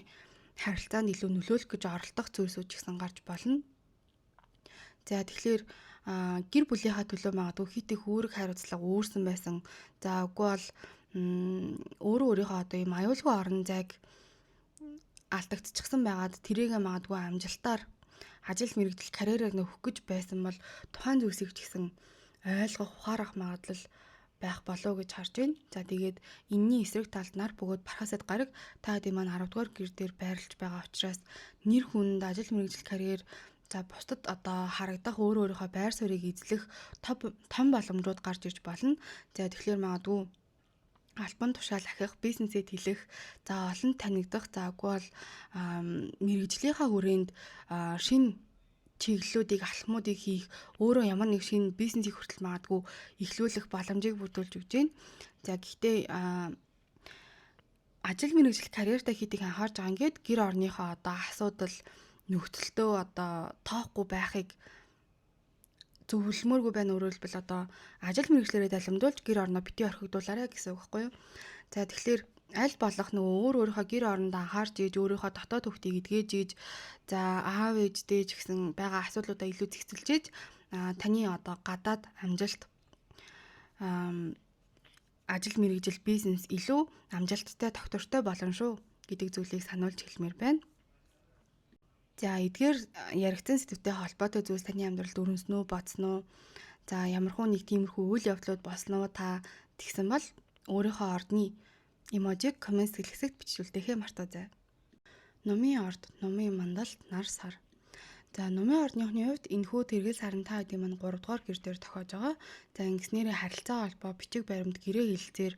[SPEAKER 1] харилцаанд илүү нөлөөлөх гэж оролдох зүйлсүүд ч гэсэн гарч болно. За, тэгэхээр гэр бүлийнхаа төлөө магадгүй хит их үүрэг хариуцлага үүрсэн байсан. За, үгүй бол өөрөө өөрийнхөө одоо ийм аюулгүй орон зайг алдагдчихсан байгаад тэрийгэ магадгүй амжилтаар ажил мэргэжил карьераар нөхөх гэж байсан бол тухайн зүйлсийг ч гэсэн ойлгох, ухаарах магадлал байх болов уу гэж харж байна. За, тэгээд энэний эсрэг талд нар бөгөөд Бархасад гараг та хэдийн маань 10 дугаар гэр дээр байрлаж байгаа учраас нэр хүнд, ажил мэргэжил, карьер, за бусдад одоо харагдах өөр өөрийнхөө байр суурийг эзлэх том боломжууд гарч ирж болно. За, тэгэхээр магадгүй албан тушаал ахих, бизнесээ тэлэх, за олон танигдах, за үгүй бол мэргэжлийнхаа хүрээнд шинэ чиглэлүүдийг, алхмуудыг хийх, өөрөө ямар нэг шинэ бизнесийг хүртэл магадгүй эхлүүлэх боломжийг бүрдүүлж өгч байна. За, гэхдээ ажил мэргэжил карьертаа хийдэг анхаарч байгаа ингээд гэр орныхоо одоо асуудал нөхцөлтөө одоо тоохгүй байхыг зөвлөмөөргүй байна. Өөрөөр хэлбэл, одоо ажил мэргэжлээрээ далимдуулж гэр орноо битгий орхигдуулаарай гэсэн үг байхгүй юу? За, тэгэхээр аль болох нөгөө өөр өөрийнхөө гэр оронд анхаарч ийж, өөрийнхөө дотоод хөвгтийг эдгэж ийж, за аав ээжтэй ч гэсэн байгаа асуудлуудаа илүү зэгцэлж ийж, таны одоо гадаад амжилт, ажил мэргэжил, бизнес илүү амжилттай, тогтвортой болно шүү гэдэг зүйлийг сануулж хэлмээр байна. За, эдгээр яригдсан сэдвтэй холбоотой зүйлс таны амьдралд өрнөсөн үү, бодсон уу? За, ямархуу нэг тиймэрхүү үйл явдлууд болсон уу та тэгсэн бол өөрийнхөө ордны emoji г comment сэтгэл хэсэгт бичиж үлдээхээ мартаазай. Нумын орд, нумын мандалд нар сар. За, нумын ордныхны хувьд энэхүү тэргэл сарын та хэдийн маань 3 дугаар гэр дээр тохиож байгаа. За, ингэснээрээ харилцаа холбоо, бичиг баримт, гэрээ хэлэлцээр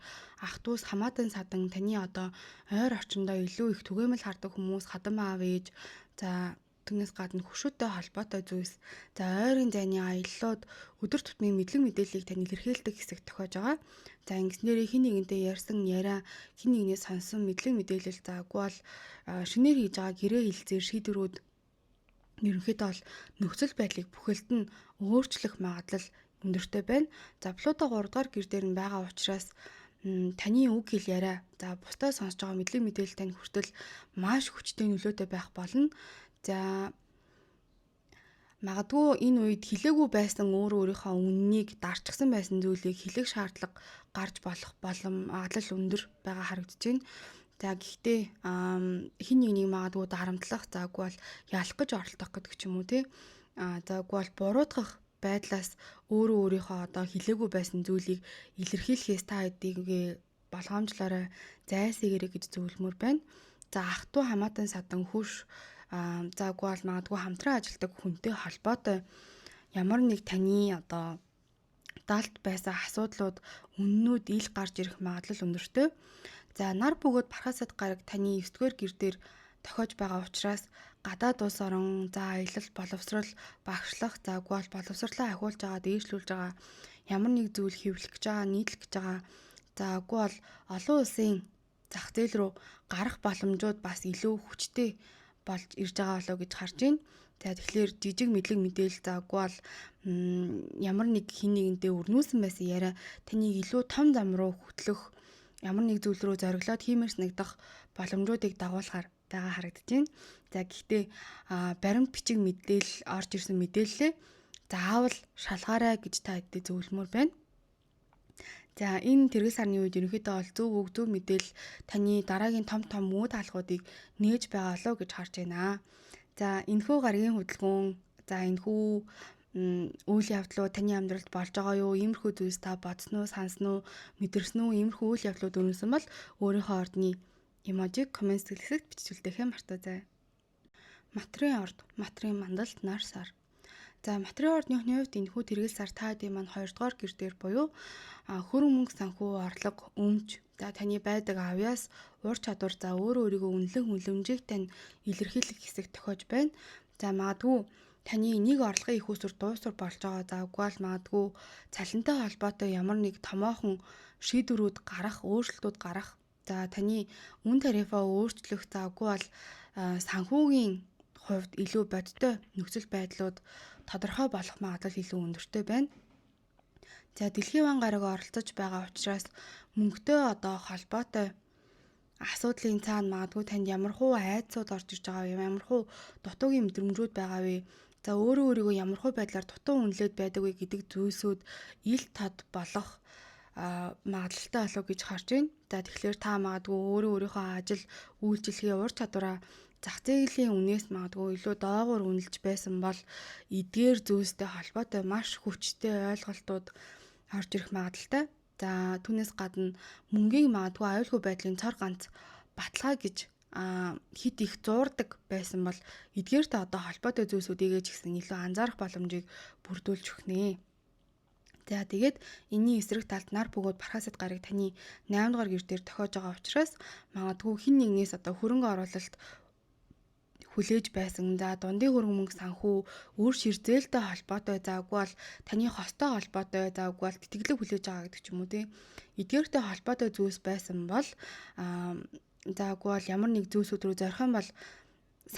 [SPEAKER 1] ах дүүс, хамаатан садан, таны одоо ойр орчиндөө илүү их түгээмэл хардаг хүмүүс, хадам аав ээж, за түүнээс гадна хөршүүдтэй холбоотой зүйлс, за ойрын зайны аяллууд, өдөр тутмын мэдлэг мэдээллийг тань илэрхийлдэг хэсэг тохиож байгаа. За, ингэснээрээ хэн нэгэнтэй ярьсан яриа, хэн нэгнээс сонсон мэдлэг мэдээлэл, за үгүй бол шинээр хийж байгаа гэрээ хэлэлцээр шийдвэрүүд ерөнхийдөө бол нөхцөл байдлыг бүхэлд нь өөрчлөх магадлал өндөртэй байна. За, Плуто 3 дугаар гэр дээр нь байгаа учраас таны үг хэл яриа, за бусдаа сонсож байгаа мэдлэг мэдээлэл тань хүртэл маш хүчтэй нөлөөтэй байх болно. За, магадгүй энэ үед хэлээгүй байсан өөрөө өөрийнхөө үннийг дарчсан байсан зүйлийг хэлэх шаардлага гарч болох болом магадлал өндөр байгаа харагдаж байна. За, гэхдээ хэн нэг нэг магадгүй дарамтлах, за үгүй бол ялах гэж оролдох гэдэг ч юм уу те. За, үгүй бол буруутгах байдлаас өөрөө өөрийнхөө одоо хэлээгүй байсан зүйлийг илэрхийлэхээс та хэдийгээ болгоомжлоорой, зайлсхийгээрэй гэж зөвлөмөр байна. За, ах トゥ хамаатан садан, хөрш, за үгүй бол магадгүй хамтран ажилладаг хүнтэй холбоотой ямар нэг таны одоо далд байсан асуудлууд, үннүүд ил гарч ирэх магадлал өндөртэй. За, нар бөгөөд Бархасад гараг таны 9-р гэр дээр тохиож байгаа учраас гадаад улс орон, за аялал, боловсрол, багшлах, за үгүй бол боловсрлоо ахиулж байгаа, дээшлүүлж байгаа ямар нэг зүйл хэвлэх гэж байгаа, нийтлэх гэж байгаа. За, үгүй бол олон улсын зах зээл рүү гарах боломжууд бас илүү хүчтэй болж ирж байгаа болоо гэж харж байна. За, тэгэхээр жижиг мэдлэг мэдээлэл, за үгүй бол ямар нэг хэн нэгэнтэй өрнүүлсэн байсан яриа таныг илүү том зам руу хөтлөх Ямар нэг зүйл рүү зориглоод хиймээр санагдах боломжуудыг дагуулахаар байгаа харагдаж байна. За, гэхдээ баримт бичиг мэдээлэл орж ирсэн мэдээллээ заавал шалгаарай гэж та хэдтэй зөвлөмөр байна. За, энэ тэргэл сарны үед ерөнхийдөө бол зөв үг, зөв мэдээлэл таны дараагийн том том муу даалгавруудыг нээж байгаа болов гэж харж байна. За, энэхүү гаригийн хөдөлгөөн, за, энэхүү үйл явдлууд таны амьдралд болж байгаа юу? Иймэрхүү зүйлс та бодсон уу, сансан уу, мэдэрсэн үү? Иймэрхүү үйл явдлууд өрнөсөн бол өөрийнхөө ордны emoji г comment хэсэгт бичиж үлдээхээ мартаазай. Матрын орд, матрын мандалд нар сар. За, матрын ордныхны хувьд энэхүү тэргэл сар та хэдийн маань 2 дугаар гэр дээр буюу хөрөнгө мөнгө, санхүү, орлого, өмч, за, таны байдаг авьяас, ур чадвар, за, өөрөө өөрийгөө үнэлэх үнэлэмжийг тань илэрхийлэх хэсэг тохиож байна. За, магадгүй таны нэг орлогын их усүр дуусвар болж байгаа. За, үгүй бол магадгүй цалинтай холбоотой ямар нэг томоохон шийдвэрүүд гарах, өөрчлөлтүүд гарах. За, таны үн тарифаа өөрчлөх, за, үгүй бол санхүүгийн хувьд илүү бодиттой нөхцөл байдлууд тодорхой болох магадлал илүү өндөртэй байна. За, дэлхийн ван гараг оролцож байгаа учраас мөнгөтэй одоо холбоотой асуудлын цаана магадгүй танд ямар хуу айдсууд орж ирж байгаа вэ? Ямар хуу дутуугийн мэдрэмжүүд байгаа вэ? За, өөрөө өөрийгөө ямар хуу байдлаар дутуу үнэлээд байдаг вэ гэдэг зүйлсүүд ил тод болох магадлалтай болов гэж харж байна. За, тэгэхээр та магадгүй өөрөө өөрийнхөө ажил үйлчилгээ, ур чадвараа зах зээлийн үнээс магадгүй илүү доогуур үнэлж байсан бол эдгээр зүйлстэй холбоотой маш хүчтэй ойлголтууд орж ирэх магадлалтай. За, түүнээс гадна мөнгийг магадгүй аюулгүй байдлын цор ганц баталгаа гэж хит их зуурдаг байсан бол эдгээртэй одоо холбоотой зүйлсүүдийгээ ч гэсэн илүү анзаарах боломжийг бүрдүүлж өгнө. За, тэгээд энэний эсрэг талд нар бөгөөд Бархасад гараг таны 8 дугаар гэр дээр тохиож байгаа учраас магадгүй хин нэгнээс одоо хөрөнгө оруулалт хүлээж байсан. За, дундын хөрөнгө мөнгө санхүү, үр ширзээлтэй холбоотой, за, үгүй бол таны хостой холбоотой, за, үгүй бол тэтгэлэг хүлээж байгаа гэдэг ч юм уу, тий. Эдгээртэй холбоотой зүйлс байсан бол за, үгүй бол ямар нэг зүйлсүүд рүү зорих юм бол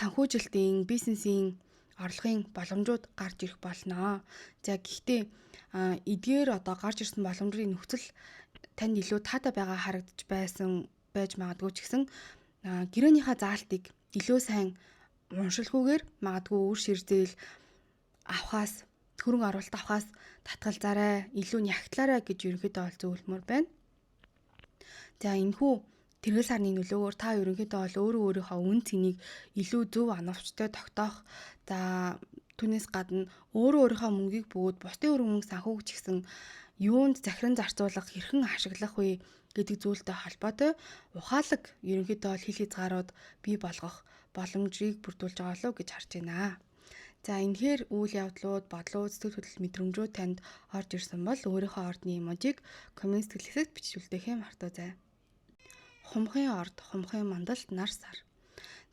[SPEAKER 1] санхүүжилтийн, бизнесийн орлогын боломжууд гарч ирэх болно. За, гэхдээ эдгээр одоо гарч ирсэн боломжийн нөхцөл танд илүү таатай байгаа харагдаж байсан байж магадгүй ч гэсэн гэрээнийхээ заалтыг илүү сайн уншилгүйгээр магадгүй үр ширзээл авахаас, хөрөнгө оруулалт авахаас татгалзаарай, илүү нягтлаарай гэж ерөнхийдөө бол зөвлөмөр байна. За, энэхүү тэргэл сарны нөлөөгөөр та ерөнхийдөө бол өөрөө өөрийнхөө үн цэнийг илүү зөв оновчтой тогтоох, за, түүнээс гадна өөрөө өөрийнхөө мөнгийг бөгөөд бусдын хөрөнгө мөнгө санхүүг ч гэсэн юунд захиран зарцуулах, хэрхэн ашиглах вэ гэдэг зүйлтэй холбоотой ухаалаг ерөнхийдөө бол хил хязгаарууд бий болгох боломжийг бүрдүүлж байгаа болов гэж харж байна. За, энэхээр үйл явдлууд, бодлууд, сэтгэл хөдлөл, мэдрэмжүүд танд орж ирсэн бол өөрийнхөө ордны emoji г comment сэтгэл хэсэгт бичиж үлдээхээ мартаазай. Хумхын орд, хумхын мандалд нар сар.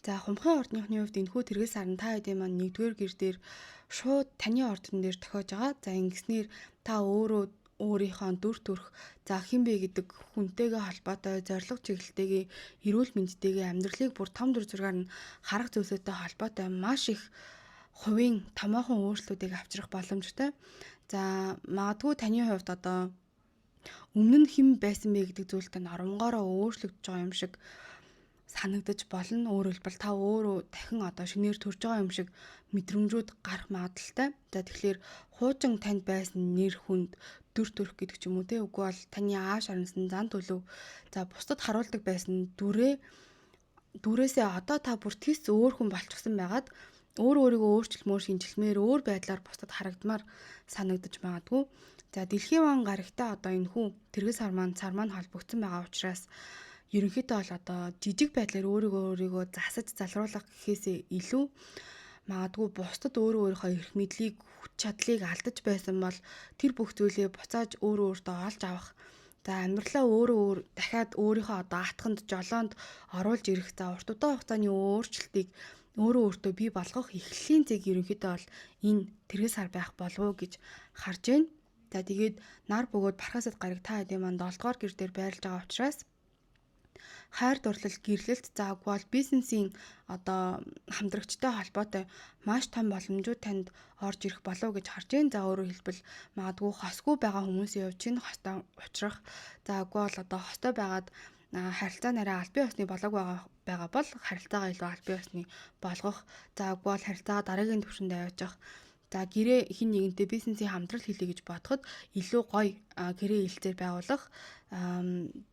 [SPEAKER 1] За, хумхын ордныхны хувьд энэхүү тэргэл сар нь та хэдийн маань нэгдүгээр гэр дээр шууд таны ордон дээр тохиож байгаа. За, ингэснээр та өөрөө өөрийнхөө дүр төрх, за, хэн бэ гэдэг хүнтэйгээ холбоотой зорилго чиглэлтэйгээ, эрүүл мэндтэйгээ, амьдралыг бүр том дүр зургаар нь харах зүйлстэй холбоотой маш их хувийн томоохон өөрчлөлтүүдийг авчрах боломжтой. За, магадгүй таны хувьд одоо өмнө нь хэн байсан бэ гэдэг зүйлтэй оронгоороо өөрчлөгдөж байгаа юм шиг санагдаж болно. Өөрөөр хэлбэл, та өөрөө дахин одоо шинээр төрж байгаа юм шиг мэдрэмжүүд гарах магадлалтай. За, тэгэхээр хуучин танд байсан нэр хүнд, дүр төрх гэдэг ч юм уу, те, үгүй бол таны ааш арансан зан төлөв, за, бусдад харуулдаг байсан дүрээсээ одоо та бүр тэс өөр хүн болчихсон байгаад өөр өөрийгөө өөрчлөмөр, шинжилмээр, өөр байдлаар бусдад харагдмаар санагдаж магадгүй. За, дэлхийн ван гарагтай одоо энэ хүү тэргэл сар маань холбогдсон байгаа учраас ерөнхийдөө бол одоо жижиг байдлаар өөрийгөө өөрийгөө засаж залруулах гэхээсээ илүү магадгүй бусдад өөрөө өөрийнхөө эрх мэдлийг, хүч чадлыг алдаж байсан бол тэр бүх зүйлээ буцааж өөрөө өөртөө олж авах. За, амьдралаа өөрөө өөр дахиад өөрийнхөө одоо атханд, жолоонд оруулж ирэх, за, урт удаан хугацааны өөрчлөлтийг өөрөө өөртөө бий болгох эхлэлийн зэг ерөнхийдөө бол энэ тэргэл сар байх болов уу гэж харж байна. За, тэгээд нар бөгөөд Бархасад гараг та хэдийн маань 7 дугаар гэр дээр байрлаж байгаа учраас хайр дурлал, гэрлэлт, за үгүй бол бизнесийн одоо хамтрагчтай холбоотой маш том боломжууд танд орж ирэх болов гэж харж байна. За өөрөөр хэлбэл магадгүй хосгүй байгаа хүмүүсийн хувьд чинь хостой учрах. За үгүй бол одоо хостой байгаад харилцаа нарай албан ёсны болоог байгаа бол харилцаагаа илүү албан ёсны болгох. За үгүй бол харилцаагаа дараагийн түвшинд аваачих. За гэрээ хин нэгэнтэй бизнесийн хамтрал хийлээ гэж бодоход илүү гоё гэрээ хэлцээр байгуулах.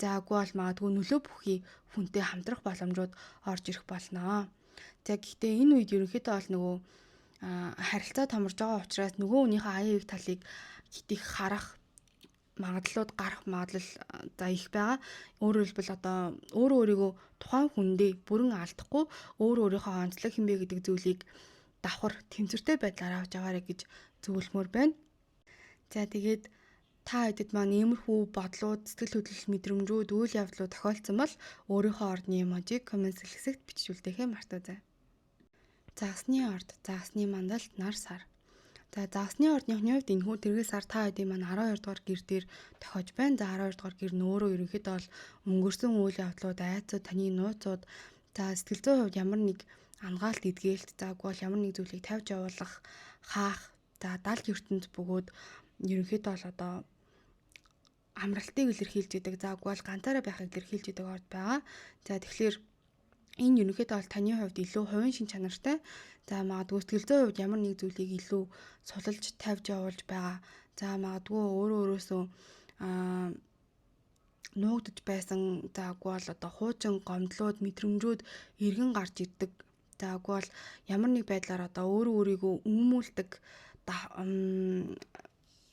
[SPEAKER 1] За үгүй бол магадгүй нөлөө бүхий хүнтэй хамтрах боломжууд орж ирэх болно. За гэхдээ энэ үед ерөнхийдөө бол нөгөө харилцаа томорж байгаа учраас нөгөө хүнийхээ аян эвэг талыг хит их харах магадлалууд гарах магадлал за их байгаа. Өөрөөр хэлбэл одоо өөрөө өөрийгөө тухайн хүндээ бүрэн алдахгүй өөрөө өөрийнхөө онцлог хинбэ гэдэг зүйлийг давхар тэмцвэртэй байдлаар авч яваарай гэж зөвлөмөр байна. За тэгээд та хэдэд маань иймэрхүү бодлууд, сэтгэл хөдлөл, мэдрэмжүүд, үйл явдлууд тохиолдсон бол өөрийнхөө ордны эможиг коммент хэсэгт бичиж үлдээхээ мартаазай. Загасны орд, загасны мандалд нар сар. За загасны ордныхны хувьд энэхүү тэргэл сар та хэдийн маань 12 дугаар гэр дээр тохиож байна. За 12 дугаар гэр нь өөрөө ерөнхийдөө бол өнгөрсөн үйл явдлууд, айцууд, таны нууцууд, за сэтгэл зүйн хувьд ямар нэг ангаалт эдгээлт, за үгүй бол ямар нэг зүйлийг тавьж явуулах, хаах, за далд ертөнд бөгөөд ерөнхийдөө бол одоо амралтыг илэрхийлж идэг. За үгүй бол ганцаараа байхыг илэрхийлж идэг орд байгаа. За тэгэхээр энэ ерөнхийдөө бол таны хувьд илүү хувийн шин чанартай. За магадгүй сэтгэл зүйн хувьд ямар нэг зүйлийг илүү сулалж тавьж явуулж байгаа. За магадгүй өөрөө өөрөөсөө нуугдж байсан. За үгүй бол одоо хуучин гомдлууд, мэдрэмжүүд эргэн гарч ирдэг. За үгүй бол ямар нэг байдлаар одоо өөрөө өөрийгөө өмүүлдэг,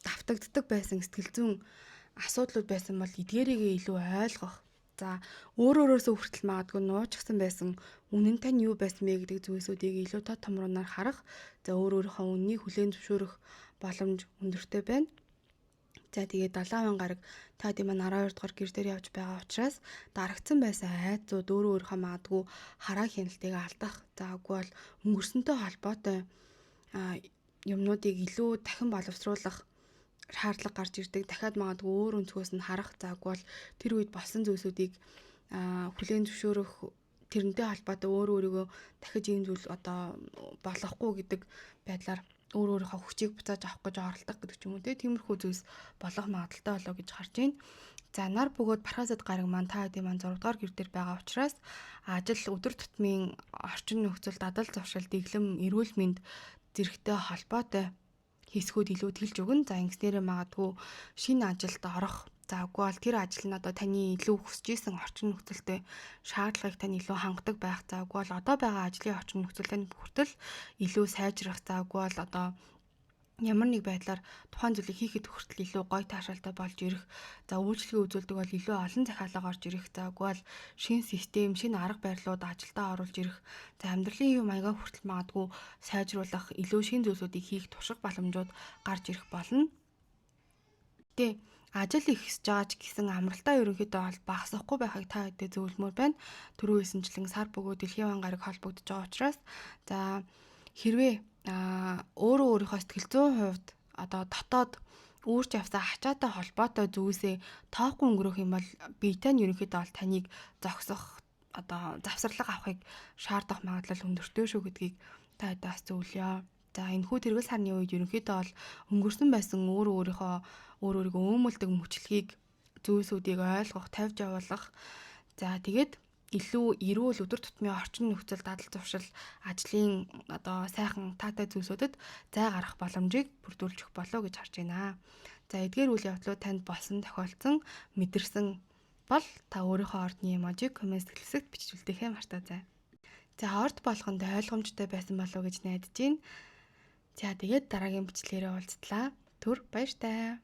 [SPEAKER 1] давтагддаг байсан сэтгэл зүйн асуудлууд байсан бол эдгээрийгээ илүү ойлгох. За өөр өөрөөсөө хүртэл магадгүй нуучсан байсан үнэн тань юу байсан бэ гэдэг зүйлсүүдийг илүү тод томруунаар харах. За өөр өөрийнхөө үннийг хүлээн зөвшөөрөх боломж өндөртэй байна. За тэгээд 70 гараг та тийм маань 12 дугаар гэр дээр явж байгаа учраас дарагдсан байсан айдсууд өөрөө өөрийнхөө магадгүй хараа хяналтыг алдах. За үгүй бол өнгөрсөнтэй холбоотой юмнуудыг илүү дахин боловсруулах шаардлага гарч ирдэг. Дахиад магадгүй өөр өнцгөөс нь харах. За үгүй бол тэр үед болсон зүйлсүүдийг хүлээн зөвшөөрөх, тэрнтэй холбоотой өөрөө өөрийгөө дахиж ийм зүйл одоо болохгүй гэдэг байдлаар өөр өөрийнхөө хүчийг буцааж авах гэж оролдох гэдэг ч юм уу, тиймэрхүү зүйлс болох магадлалтай болоо гэж харж байна. За нар бөгөөд Бархасад гараг маань та хэдийн маань 6 дугаар гэр дээр байгаа учраас ажил, өдөр тутмын орчин нөхцөл, дадал зуршил, дэглэм, эрүүл мэнд зэрэгтэй холбоотой хэсгүүд илүү тэлж өгнө. За ингэснээрээ магадгүй шинэ ажилд орох. За үгүй бол тэр ажил нь одоо таны илүү хүсэж исэн орчин нөхцөлтэй шаардлагыг тань илүү хангадаг байх. За үгүй бол одоо байгаа ажлын орчин нөхцөл тань хүртэл илүү сайжрах. За үгүй бол одоо ямар нэг байдлаар тухайн зүйлийг хийхэд хүртэл илүү гоё таашаалтай болж ирэх. За үйлчлэгээ үзүүлдэг бол илүү олон захиалга орж ирэх. За үгүй бол шинэ систем, шинэ арга барилууд ажилдаа оруулж ирэх. За амьдралын юм маягаа хүртэл магадгүй сайжруулах, илүү шинэ зүйлсүүдийг хийх турших боломжууд гарч ирэх болно. Гэтэ ажил их хэсэж байгаа ч гэсэн амралтаа ерөнхийдөө бол багасгахгүй байхыг та хэдээ зөвлөмөр байна. Түрүү хэлсэнчлэн сар бөгөөд дэлхийн ван гараг холбогдож байгаа учраас за хэрвээ өөрөө өөрийнхөө сэтгэл зүйн хувьд одоо дотоод үүрч явсан ачаатай холбоотой зүйлсээ тоохгүй өнгөрөх юм бол биетэй нь ерөнхийдөө бол таныг зогсох, одоо завсарлага авахыг шаардах магадлал өндөртэй шүү гэдгийг та хэдээс зөвлөё. За энэхүү тэргэл сарны үед ерөнхийдөө бол өнгөрсөн байсан өөрөө өөрийнхөө өөр өөрийгөө өмөлдөг мөчлөгийг, зүйлсүүдийг ойлгох, тавьж явуулах. За тэгээд илүү эрүүл өдөр тутмын орчин нөхцөл, дадал зуршил, ажлын одоо сайхан таатай зүйлсүүдэд зай гаргах боломжийг бүрдүүлж өгөх болов гэж харж байна. За эдгээр үйл явдлууд танд болсон, тохиолдсон, мэдэрсэн бол та өөрийнхөө ордны эможиг коммент хэсэгт бичиж үлдээхээ мартаазай. За орд болгонд ойлгомжтой байсан болов уу гэж найдаж байна. За тэгээд дараагийн бичлэгээрээ уулзтлаа. Түр баяртай.